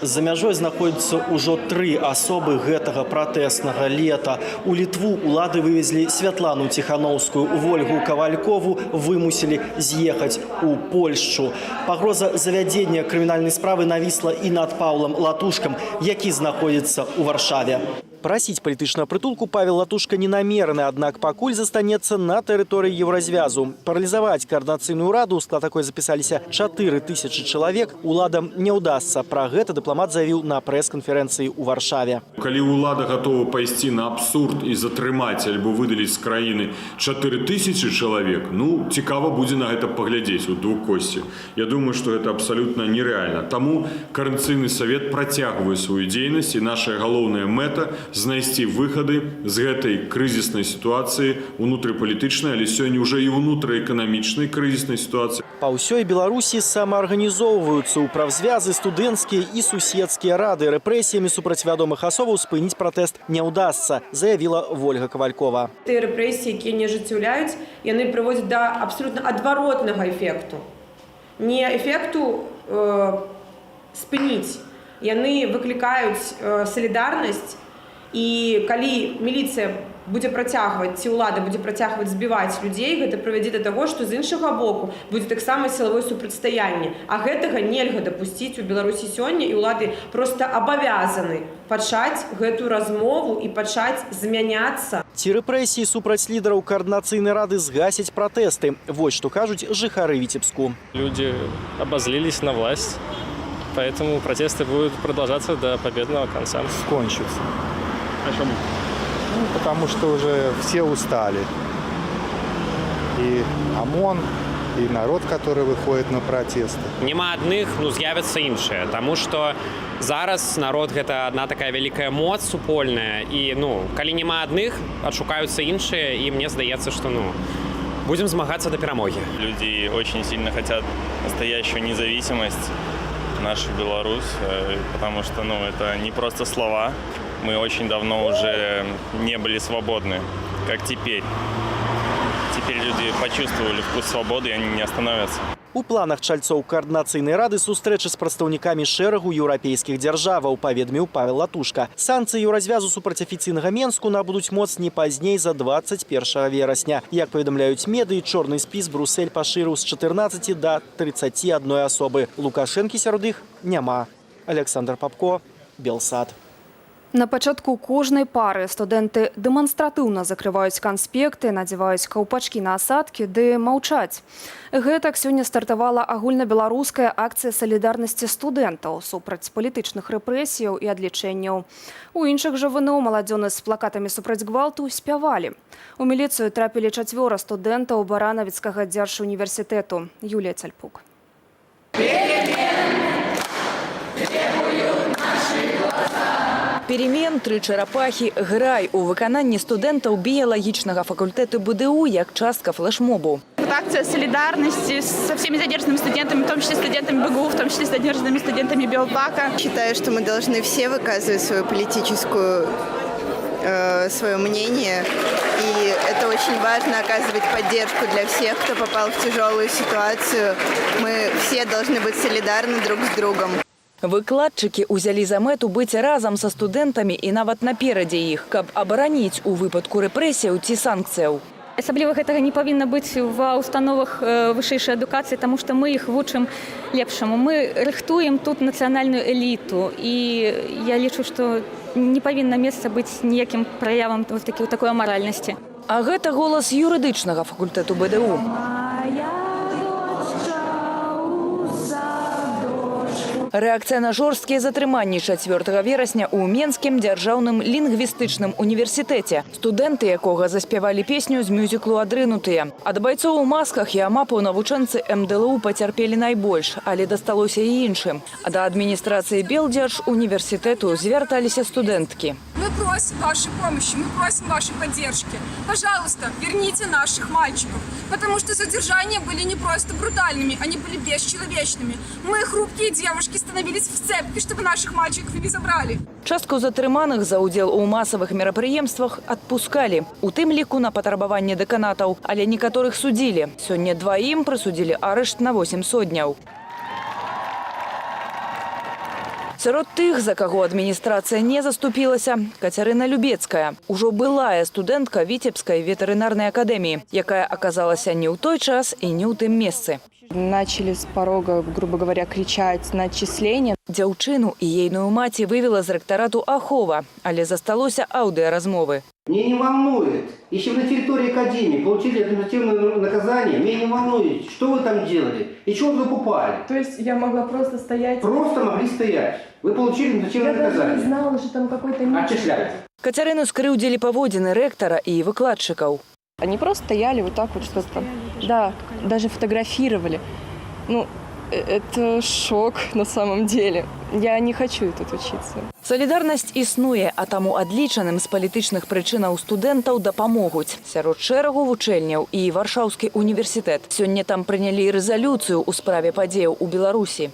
[SPEAKER 16] За мяжой знаходзяцца ўжо тры асобы гэтага пратэснага лета. У Літву улады вывезлі Святлану Ціханоўскую, Вольгу Кавалькову вымусілі з'ехаць у Польшчу. Пагроза завядзення крымінальнай справы навісла і над Паўлам Латушкам, які знаходзіцца ў Варшаве. Прасіць палітычнага прытулку Павел Латушка не намераны, аднак пакуль застанецца на тэрыторыі Еўразвязу. Паралізаваць Каардынацыйную раду, у склад якой запісаліся 4000 чалавек, уладам не ўдасца. Пра гэта дыпламат заявіў на прэс-канферэнцыі ў Варшаве.
[SPEAKER 4] Калі ўлада гатова пайсці на абсурд і затрымаць альбо выдаліць з краіны 4000 чалавек, ну, цікава будзе на гэта паглядзець у двукоссі. Я думаю, што гэта абсалютна нерэальна. Таму Каардынацыйны савет працягвае сваю дзейнасць, і наша галоўная мэта знайсці выхады з гэтай крызіснай сітуацыі унутрыпалітычнай, але сёння ўжо і ўнутрыэканамічнай крызіснай сітуацыі.
[SPEAKER 16] Па ўсёй Беларусі самаарганізоўваюцца ў прафзвязы, студэнцкія і суседскія рады. Рэпрэсіямі супраць вядомых асобаў спыніць пратэст не ўдасца, заявіла Вольга Кавалькова.
[SPEAKER 25] Тыя рэпрэсіі, якія не ажыццяўляюць, яны прыводзяць да абсалютна адваротнага эфекту. Не эфекту спыніць. Яны выклікаюць салідарнасць, і калі міліцыя будзе працягваць, ці ўлада будзе працягваць збіваць людзей, гэта прывядзе да таго, што з іншага боку будзе таксама сілавое супрацьстаянне. А гэтага нельга дапусціць у Беларусі сёння, і ўлады проста абавязаны пачаць гэту размову і пачаць змяняцца.
[SPEAKER 16] Ці рэпрэсіі супраць лідараў Каардынацыйнай рады згасяць пратэсты? Вось што кажуць жыхары Віцебску.
[SPEAKER 20] Люди обозлились на власть, поэтому протесты будут продолжаться до победного конца.
[SPEAKER 24] Кончится.
[SPEAKER 8] Почему?
[SPEAKER 24] Ну, потому что уже все устали. И ОМОН, и народ, который выходит на протесты.
[SPEAKER 28] Няма адных, ну, з'явяцца іншыя, таму што зараз народ гэта адна такая вялікая моц супольная, і, ну, калі няма адных, адшукаюцца іншыя, і мне здаецца, што, ну, будзем змагацца да перамогі.
[SPEAKER 9] Люди очень сильно хотят настоящую независимость нашу Беларусь, потому что, ну, это не просто слова. Мы очень давно уже не были свободны, как теперь. Теперь люди почувствовали вкус свободы, и они не остановятся.
[SPEAKER 16] У планах чальцоў Каардынацыйнай рады сустрэчы з прадстаўнікамі шэрагу еўрапейскіх дзяржаваў, паведаміў Павел Латушка. Санкцыі Еўразвязу супраць афіцыйнага Менску набудуць моц не пазней за 21 верасня. Як паведамляюць медыі, чорны спіс Брусель пашырыў з 14 да 31 асобы. Лукашэнкі сярод іх няма. Аляксандр Папко, Белсат.
[SPEAKER 7] На пачатку кожнай пары студэнты дэманстратыўна закрываюць канспекты, надзяваюць каўпачкі на асадкі ды маўчаць. Гэтак сёння стартавала агульнабеларуская акцыя салідарнасці студэнтаў супраць палітычных рэпрэсіяў і адлічэнняў. У іншых жа ВНУ маладзёны з плакатамі супраць гвалту спявалі. У міліцыю трапілі чацвёра студэнтаў Баранавіцкага дзяржуніверсітэту. Юлія Цальпук.
[SPEAKER 2] Перемен требуют наши глаза. «Перемен», «Тры чарапахі», «Грай» у выкананні студэнтаў біялагічнага факультэту БДУ як частка флешмобу.
[SPEAKER 5] Это акция солидарности со всеми задержанными студентами, в том числе студентами БГУ, в том числе задержанными студентами Белфака.
[SPEAKER 21] Считаю, что мы должны все выказывать свою политическую, свое мнение. И это очень важно — оказывать поддержку для всех, кто попал в тяжелую ситуацию. Мы все должны быть солидарны друг с другом.
[SPEAKER 2] Выкладчыкі ўзялі за мэту быць разам са студэнтамі і нават наперадзе іх, каб абараніць у выпадку рэпрэсіяў ці санкцыяў.
[SPEAKER 17] Асабліва гэтага не павінна быць ва установах вышэйшай адукацыі, таму што мы іх вучым лепшаму. Мы рыхтуем тут нацыянальную эліту, і я лічу, што не павінна месца быць ніякім праявам вот такой амаральнасці.
[SPEAKER 2] А гэта голас юрыдычнага факультэту БДУ. Рэакцыя на жорсткія затрыманні 4 верасня ў Менскім дзяржаўным лінгвістычным універсітэце, студэнты якога заспявалі песню з мюзіклу «Адрынутыя». Ад байцоў у масках і амапаў навучэнцы МДЛУ пацярпелі найбольш, але дасталося і іншым. А да адміністрацыі Белдзяржуніверсітэту звярталіся студэнткі.
[SPEAKER 18] Мы просим вашей помощи, мы просим вашей поддержки. Пожалуйста, верните наших мальчиков, потому что задержания были не просто брутальными, они были бесчеловечными. Мы, хрупкие девушки, становились в сцепки, чтобы наших мальчиков не забрали.
[SPEAKER 2] Частку затрыманых за ўдзел у масавых мерапрыемствах адпускалі, у тым ліку на патрабаванне дэканатаў, але некаторых судзілі. Сёння дваім прысудзілі арышт на 8 содняў. Сярод тых, за каго адміністрацыя не заступілася, Кацярына Любецкая, ужо былая студэнтка Віцебскай ветэрынарнай акадэміі, якая аказалася не ў той час і не ў тым месцы.
[SPEAKER 10] Начали с порога, грубо говоря, кричать на отчисление.
[SPEAKER 2] Дзяўчыну і ейную маці вывела з рэктарату ахова, але засталося аўдыаразмовы.
[SPEAKER 22] Меня не волнует, если вы на территории Академии получили административное наказание, меня не волнует, что вы там делали и чего вы попали.
[SPEAKER 23] То есть я могла просто стоять?
[SPEAKER 22] Просто могли стоять. Вы получили административное
[SPEAKER 23] Я даже не
[SPEAKER 22] наказание.
[SPEAKER 23] Знала, что там какой-то митинг.
[SPEAKER 22] Отчисляют.
[SPEAKER 2] Кацярыну скрыўдзілі паводзіны рэктара і выкладчыкаў.
[SPEAKER 10] Они просто стояли вот так вот что-то. Да, даже фотографировали. Ну, это шок на самом деле. Я не хочу тут учиться.
[SPEAKER 2] Салідарнасць існуе, а таму адлічаным з палітычных прычынаў студэнтаў дапамогуць. Сярод шэрагу вучэльняў і Варшаўскі універсітэт. Сёння там прынялі рэзалюцыю ў справе падзеяў у Беларусі.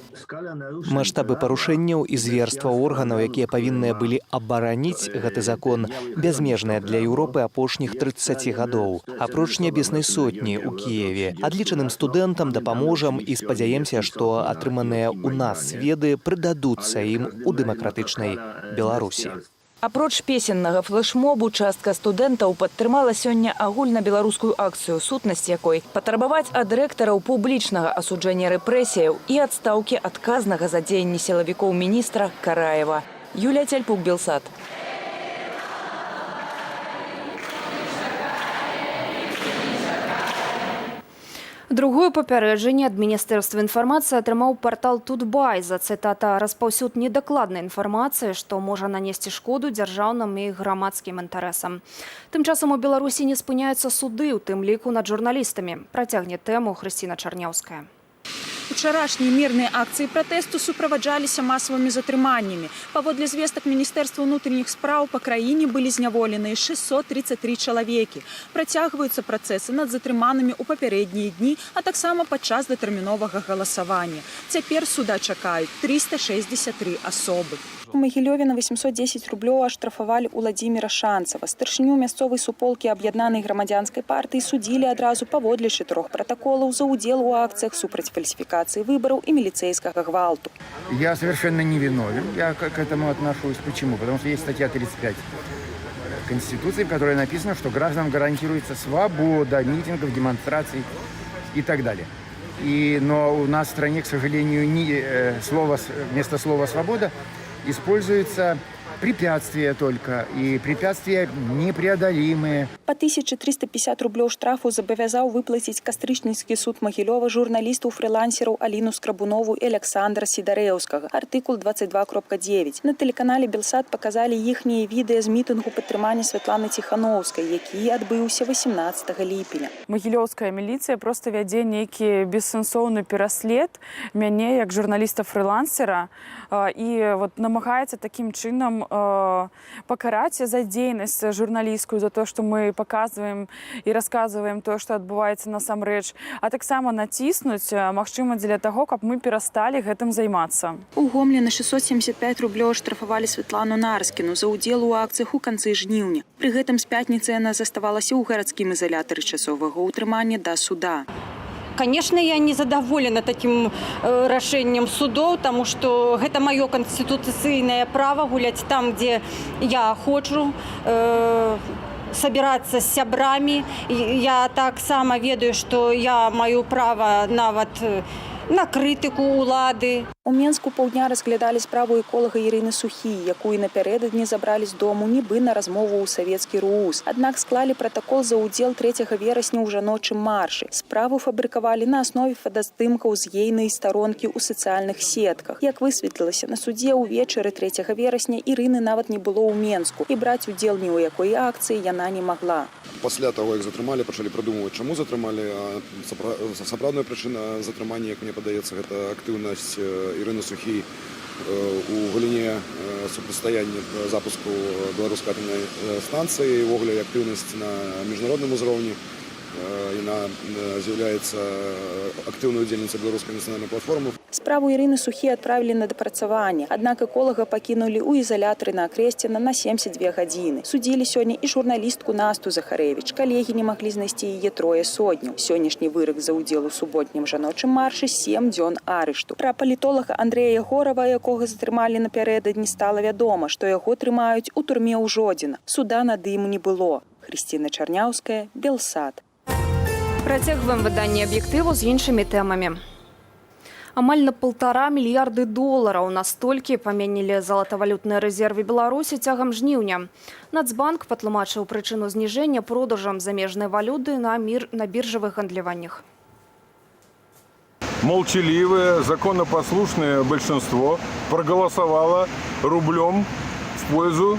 [SPEAKER 26] Маштабы парушэнняў і зверства органаў, якія павінныя былі абараніць гэты закон, бязмежныя для Еўропы апошніх 30 гадоў. Апроч Нябеснай сотні ў Кіеве. Адлічаным студэнтам дапаможам і спадзяемся, што атрыманыя ў нас веды прыдадуцца ім у дэмакратычнай Беларусі.
[SPEAKER 2] Апроч песеннага флешмобу частка студэнтаў падтрымала сёння агульнабеларускую акцыю, сутнасць якой патрабаваць ад рэктараў публічнага асуджэння рэпрэсіяў і адстаўкі адказнага за дзеянні сілавікоў міністра Караева. Юлія Цяльпук, Белсат.
[SPEAKER 7] Другое папярэджанне ад Міністэрства інфармацыі атрымаў партал Тутбай за, цытата, распаўсюд недакладнай інфармацыі, што можа нанесці шкоду дзяржаўным і грамадскім інтарэсам. Тым часам у Беларусі не спыняюцца суды, у тым ліку над журналістамі. Працягне тэму Хрысціна Чарняўская.
[SPEAKER 1] Учарашнія мірныя акцыі пратэсту суправаджаліся масавымі затрыманнямі. Паводле звестак Міністэрства ўнутраных спраў, па краіне былі зняволеныя 633 чалавекі. Працягваюцца працэсы над затрыманымі ў папярэднія дні, а таксама падчас датэрміновага галасавання. Цяпер суда чакаюць 363 асобы. У Магілёве на 810 рублёў аштрафавалі Уладзіміра Шанцава. Старшыню мясцовай суполкі аб'яднанай грамадзянскай партыі судзілі адразу паводле чатырох пратаколаў за ўдзел у акцыях супраць фальсіфікацыі выбараў і міліцэйскага гвалту.
[SPEAKER 3] Я совершенно не виновен, я к этому отношусь. Почему? Потому что есть статья 35 Конституции, в которой написано, что гражданам гарантируется свобода митингов, демонстраций и так далее. Но у нас в стране, к сожалению, не, слово, вместо слова «свобода» используется препятствия только, и препятствия непреодолимые.
[SPEAKER 1] Па 1350 рублёў штрафу забавязаў выплаціць кастрычніцкі суд Магілёва журналістаў-фрылансераў Аліну Скрабунову і Аляксандра Сідарэўскага. Артыкул 22.9. На тэлеканале «Белсат» паказалі іхнія відэа з мітынгу падтрымання Святланы Ціханоўскай, які адбыўся 18 ліпеня.
[SPEAKER 6] Магілёўская міліцыя проста вядзе нейкі бессэнсоўны пераслед мяне як журналіста-фрылансера і вот намагаецца такім чынам пакараць за дзейнасць журналісцкую, за то, што мы паказваем і расказваем тое, што адбываецца насамрэч, а таксама націснуць, магчыма, дзеля таго, каб мы перасталі гэтым займацца.
[SPEAKER 1] У Гомлі на 675 рублёў аштрафавалі Святлану Нарскіну за ўдзел у акцыях у канцы жніўня. Пры гэтым з пятніцы яна заставалася ў гарадскім ізалятары часовага ўтрымання да суда.
[SPEAKER 11] Конечно, я не задаволена таким рашэннем судоў, таму што гэта маё канстытуцыйнае права гуляць там, дзе я хочу, сабірацца з сябрамі. І я таксама ведаю, што я маю права нават на крытыку улады.
[SPEAKER 1] У Менску паўдня разглядалі справу эколага Ірыны Сухі, якую напярэдадні забралі з дому нібы на размову ў савецкі РУУС. Аднак склалі пратакол за ўдзел 3 верасня ў жаночым маршы. Справу фабрыкавалі на аснове фотаздымкаў з ейнай старонкі ў сацыяльных сетках. Як высветлілася на судзе, увечары 3 верасня Ірыны нават не было ў Менску, і браць удзел ні ў якой акцыі яна не магла.
[SPEAKER 13] Пасля таго, як затрымалі, пачалі прыдумваць, чаму затрымалі. А сапраўдная прычына затрымання, як мне падаецца, гэта актыўнасць Ірыны Сухій у галіне супрацьстаяння запуску беларускай атамнай станцыі, увогуле актыўнасць на міжнародным узроўні. Яна з'яўляецца актыўнай удзельніцай Беларускай нацыянальнай платформы.
[SPEAKER 1] Справу Ірыны Сухі адправілі на дапрацаванне, аднак эколага пакінулі ў ізалятары на Акрэсціна на 72 гадзіны. Судзілі сёння і журналістку Насту Захарэвіч. Калегі не маглі знайсці яе трое содняў. Сённяшні вырак за ўдзел у суботнім жаночым маршы — 7 дзён арышту. Пра палітолага Андрэя Ягорава, якога затрымалі напярэдадні, стала вядома, што яго трымаюць у турме ў Жодзіна. Суда над ім не было. Хрысціна Чарняўская, Белсат.
[SPEAKER 7] Працягваем выданне «Аб'ектыву» з іншымі тэмамі. Амаль на 1,5 мільярды долараў — настолькі паменнілі залатавалютныя рэзервы Беларусі цягам жніўня. Нацбанк патлумачыў прычыну зніжэння продажам замежнай валюты на біржавых гандляваннях.
[SPEAKER 14] Молчаливое, законопослушное большинство проголосовало рублем в пользу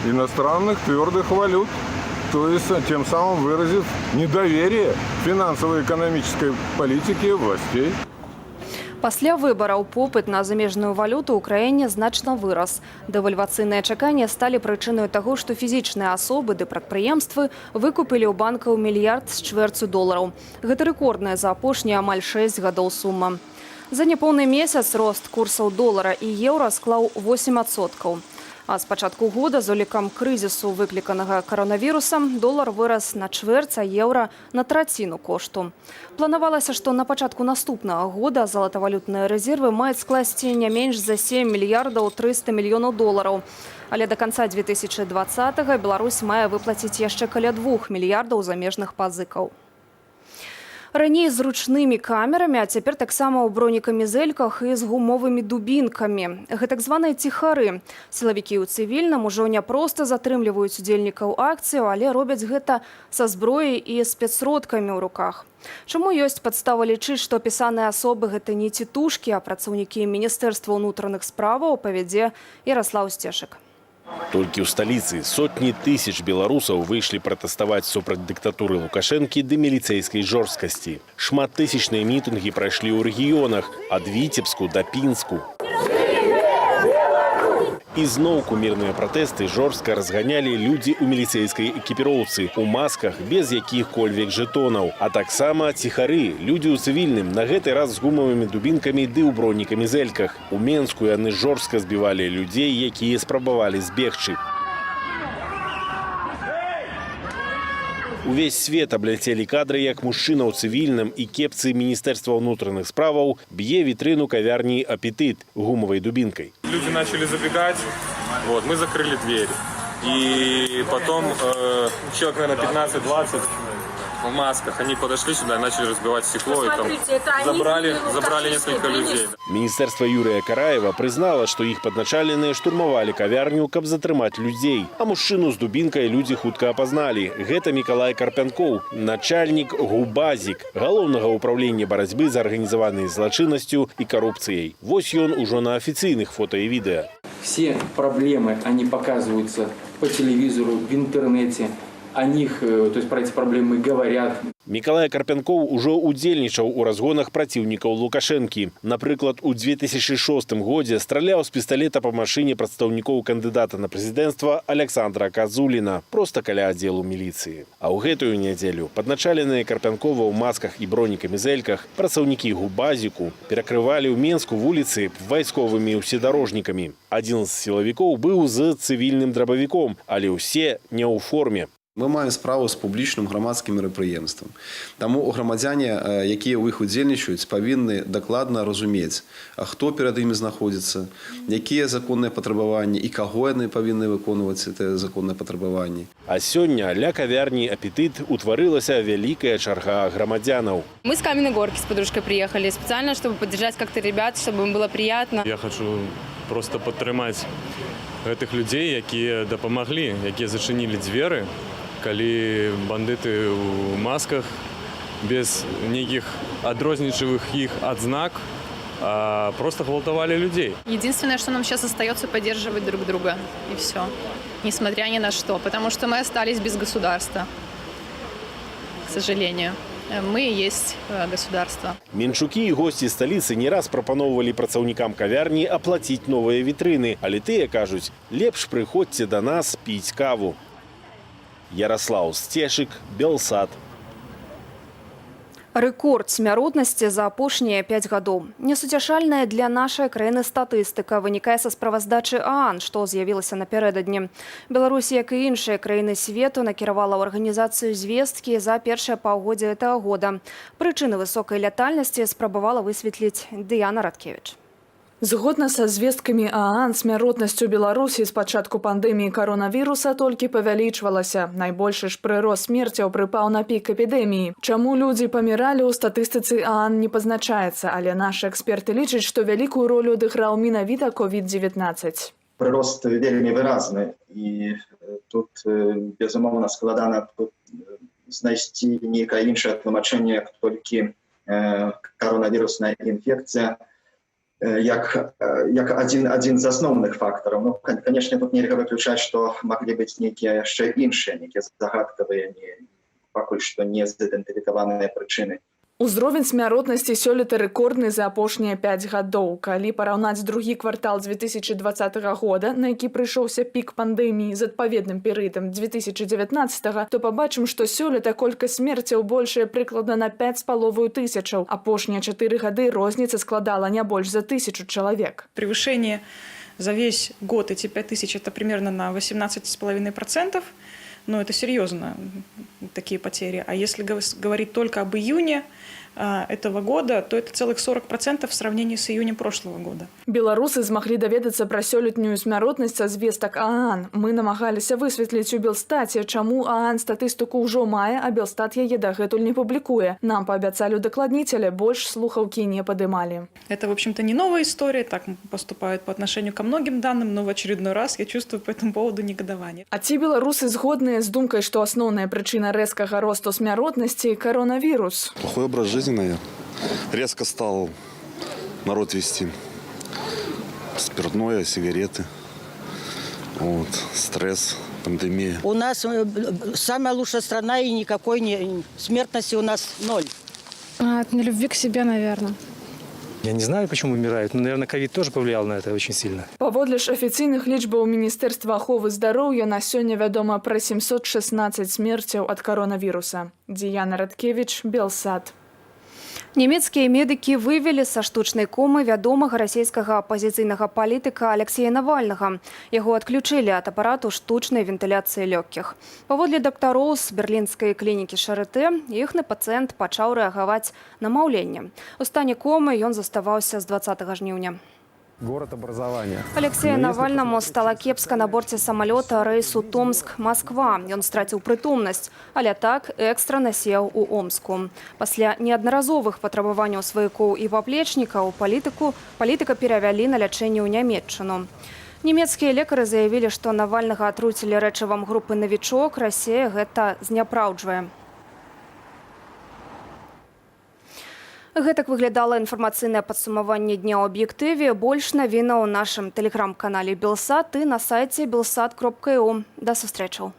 [SPEAKER 14] иностранных твердых валют. То есть тем самым выразив недоверие финансово-экономической политике властей.
[SPEAKER 7] Пасля выбараў попыт на замежную валюту ў краіне значна вырас. Дэвальвацыйныя чаканні сталі прычынай таго, што фізічныя асобы ды прадпрыемствы выкупілі ў банкаў мільярд з чвэрцю долараў. Гэта рэкордная за апошнія амаль 6 гадоў сума. За няпоўны месяц рост курсаў долара і еўра склаў 8%. А з пачатку года з улікам крызісу, выкліканага каронавірусам, долар вырас на чвэрць, а еўра на траціну кошту. Планавалася, што на пачатку наступнага года залатавалютныя рэзервы маюць скласці не менш за 7 мільярдаў 300 мільёнаў долараў. Але да канца 2020 Беларусь мае выплаціць яшчэ каля 2 мільярдаў замежных пазыкаў. Раней з ручнымі камерамі, а цяпер таксама ў бронекамізэльках і з гумовымі дубінкамі. Гэтак званыя ціхары. Сілавікі ў цывільным ужо не проста затрымліваюць удзельнікаў акцыяў, але робяць гэта са зброяй і спецсродкамі ў руках. Чаму ёсць падстава лічыць, што апісаныя асобы гэта не цітушкі, а працаўнікі Міністэрства ўнутраных справаў, павядзе Яраслаў Сцешык.
[SPEAKER 4] Толькі ў сталіцы сотні тысяч беларусаў выйшлі пратэставаць супраць дыктатуры Лукашэнкі ды міліцэйскай жорсткасці. Шматтысячныя мітынгі прайшлі ў рэгіёнах ад Віцебску да Пінску. І зноўку мірныя пратэсты жорстка разганялі людзі ў міліцэйскай экіпіроўцы, у масках, без якіх-кольвек жэтонаў. А таксама ціхары, людзі ў цывільным, на гэты раз з гумавымі дубінкамі ды ў бронекамізэльках. У Менску яны жорстка збівалі людзей, якія спрабавалі збегчы. Увесь свет абляцелі кадры, як мужчына ў цывільным і кепцы Міністэрства ўнутраных справаў б'е вітрыну кавярні «Апетыт» гумавай дубінкай.
[SPEAKER 8] Люди начали забегать, вот, мы закрыли дверь. И потом человек, наверное, 15-20 в масках, они подошли сюда и начали разбивать стекло. И там
[SPEAKER 12] Посмотрите, это они
[SPEAKER 8] забрали,
[SPEAKER 12] вывели
[SPEAKER 8] забрали
[SPEAKER 12] Лукашенко
[SPEAKER 8] несколько
[SPEAKER 12] вынес.
[SPEAKER 8] людей.
[SPEAKER 4] Міністэрства Юрыя Караева прызнала, што іх падначаленыя штурмавалі кавярню, каб затрымаць людзей. А мужчыну з дубінкай людзі хутка апазналі. Гэта Мікалай Карпянкоў, начальнік ГУБАЗіК, галоўнага ўпраўлення барацьбы з арганізаванай злачыннасцю і карупцыяй. Вось ён ужо на афіцыйных фота і відэа.
[SPEAKER 15] Все проблемы, они показываются по телевизору, в интернете. О них, то есть про эти проблемы говорят.
[SPEAKER 4] Мікалай Карпянкоў ужо ўдзельнічаў у разгонах праціўнікаў Лукашэнкі. Напрыклад, у 2006 годзе страляў з пісталета па машыне прадстаўнікоў кандыдата на прэзідэнцтва Аляксандра Казуліна проста каля аддзелу міліцыі. А ў гэтую нядзелю падначаленыя Карпянкова ў масках і бронекамізэльках працаўнікі ГУБАЗіКу перакрывалі ў Менску вуліцы вайсковымі ўседарожнікамі. Адзін з сілавікоў быў з цывільным драбавіком, але ўсе не ў форме.
[SPEAKER 19] Мы маем справу з публічным грамадскім мерапрыемствам. Таму грамадзяне, якія ў іх удзельнічаюць, павінны дакладна разумець, а хто перад імі знаходзіцца, якія законныя патрабаванні і каго яны павінны выконваць гэтыя законныя патрабаванні.
[SPEAKER 4] А сёння ля кавярні «Апетыт» утварылася вялікая чарга грамадзянаў.
[SPEAKER 20] Мы с Каменной Горки с подружкой приехали специально, чтобы поддержать как-то ребят, чтобы им было приятно.
[SPEAKER 9] Я хочу просто падтрымаць гэтых людзей, якія дапамаглі, якія зачынілі дзверы, калі бандыты ў масках без нейкіх адрознічавых іх адзнак просто гвалтавалі людзей.
[SPEAKER 25] Единственное, что нам сейчас остается, поддерживать друг друга. И все. Несмотря ни на что. Потому что мы остались без государства. К сожалению. Мы и есть государство.
[SPEAKER 4] Менчукі і госці сталіцы не раз прапаноўвалі працаўнікам кавярні аплаціць новыя вітрыны, але тыя кажуць: лепш прыходзьце да нас піць каву. Яраслаў Сцешык, Белсат.
[SPEAKER 7] Рэкорд смяротнасці за апошнія 5 гадоў. Несуцяшальная для нашай краіны статыстыка вынікае са справаздачы ААН, што з'явілася напярэдадні. Беларусь, як і іншыя краіны свету, накіравала ў арганізацыю звесткі за першае паўгоддзе гэтага года. Прычыны высокай лятальнасці спрабавала высветліць Дыяна Радкевіч.
[SPEAKER 27] Згодна са звесткамі ААН, смяротнасць у Беларусі з пачатку пандэміі каронавіруса толькі павялічвалася. Найбольшы ж прырост смерцяў прыпаў на пік эпідэміі. Чаму людзі паміралі, у статыстыцы ААН не пазначаецца, але нашы эксперты лічаць, што вялікую ролю адыграў менавіта COVID-19.
[SPEAKER 29] Прырост вельмі выразны, і тут, безумоўна, складана тут знайсці нейкае іншае тлумачэнне, як толькі каронавірусная інфекцыя як адзін з асноўных фактараў. Ну, конечно, тут нельга выключаць, што маглі быць нейкія яшчэ іншыя, нейкія загадкавыя, не, пакуль што не зідэнтыфікаваныя прычыны.
[SPEAKER 27] Узровень смяротнасці сёлета рэкордны за апошнія 5 гадоў. Калі параўнаць другі квартал 2020 года, на які прыйшоўся пік пандэміі, з адпаведным перыядам 2019, то пабачым, што сёлета колькасць смерцяў большая прыкладна на 5,5 тысячаў. Апошнія 4 гады розніца складала не больш за 1000 чалавек.
[SPEAKER 30] Превышение за весь год, эти 5 тысяч, это примерно на 18,5%. Но это серьезно, такие потери. А если говорить только об июне этого года, то это целых 40% в сравнении с июнем прошлого года.
[SPEAKER 27] Беларусы змаглі даведацца пра сёлетнюю смяротнасць са звестак ААН. Мы намагаліся высветліць у Белстаце, чаму ААН статыстыку ўжо мае, а Белстат яе дагэтуль не публікуе. Нам паабяцалі удакладніць, але больш слухаўкі не падымалі.
[SPEAKER 30] Это, в общем-то, не новая история, так поступают по отношению ко многим данным, но в очередной раз я чувствую по этому поводу негодование.
[SPEAKER 27] А ці беларусы згодныя з думкай, што асноўная прычына рэзкага росту смяротнасці — каронавірус?
[SPEAKER 13] Плохой образ жизни, наверное. Резко стал народ вести. Спиртное, сигареты.
[SPEAKER 5] Вот, стресс, пандемия.
[SPEAKER 12] У нас самая лучшая страна, и никакой не, смертности у нас ноль.
[SPEAKER 16] От нелюбви к себе, наверное.
[SPEAKER 17] Я не знаю, почему умирают, но, наверное, ковид тоже повлиял на это очень сильно.
[SPEAKER 27] Паводле ж афіцыйных лічбаў Міністэрства аховы здароўя, на сёння вядома пра 716 смерцяў ад каронавіруса. Дзіяна Радкевіч, Белсат.
[SPEAKER 7] Нямецкія медыкі вывелі са штучнай комы вядомага расійскага апазіцыйнага палітыка Аляксея Навальнага. Яго адключылі ад апарату штучнай вентыляцыі лёгкіх. Паводле дактароў з берлінскай клінікі Шарыте, іхны пацыент пачаў рэагаваць на маўленне. У стане комы ён заставаўся з 20 жніўня.
[SPEAKER 18] Город образования.
[SPEAKER 7] Аляксею
[SPEAKER 18] Но если
[SPEAKER 7] Навальнаму стала кепска на борце самалёта рэйсу Томск-Масква. Ён страціў прытомнасць, а лятак экстрана сеў у Омску. Пасля неаднаразовых патрабаванняў сваякоў і паплечнікаў палітыка перавялі на лячэнне ў Нямеччыну. Нямецкія лекары заявілі, што Навальнага атруцілі рэчывам групы «Навічок», Расія гэта зняпраўджвае. Гэтак выглядала інфармацыйнае падсумаванне дня ў «Аб'ектыве». Больш навінаў у нашым тэлеграм-канале «Белсат» і на сайце belsat.eu. Да сустрэчаў.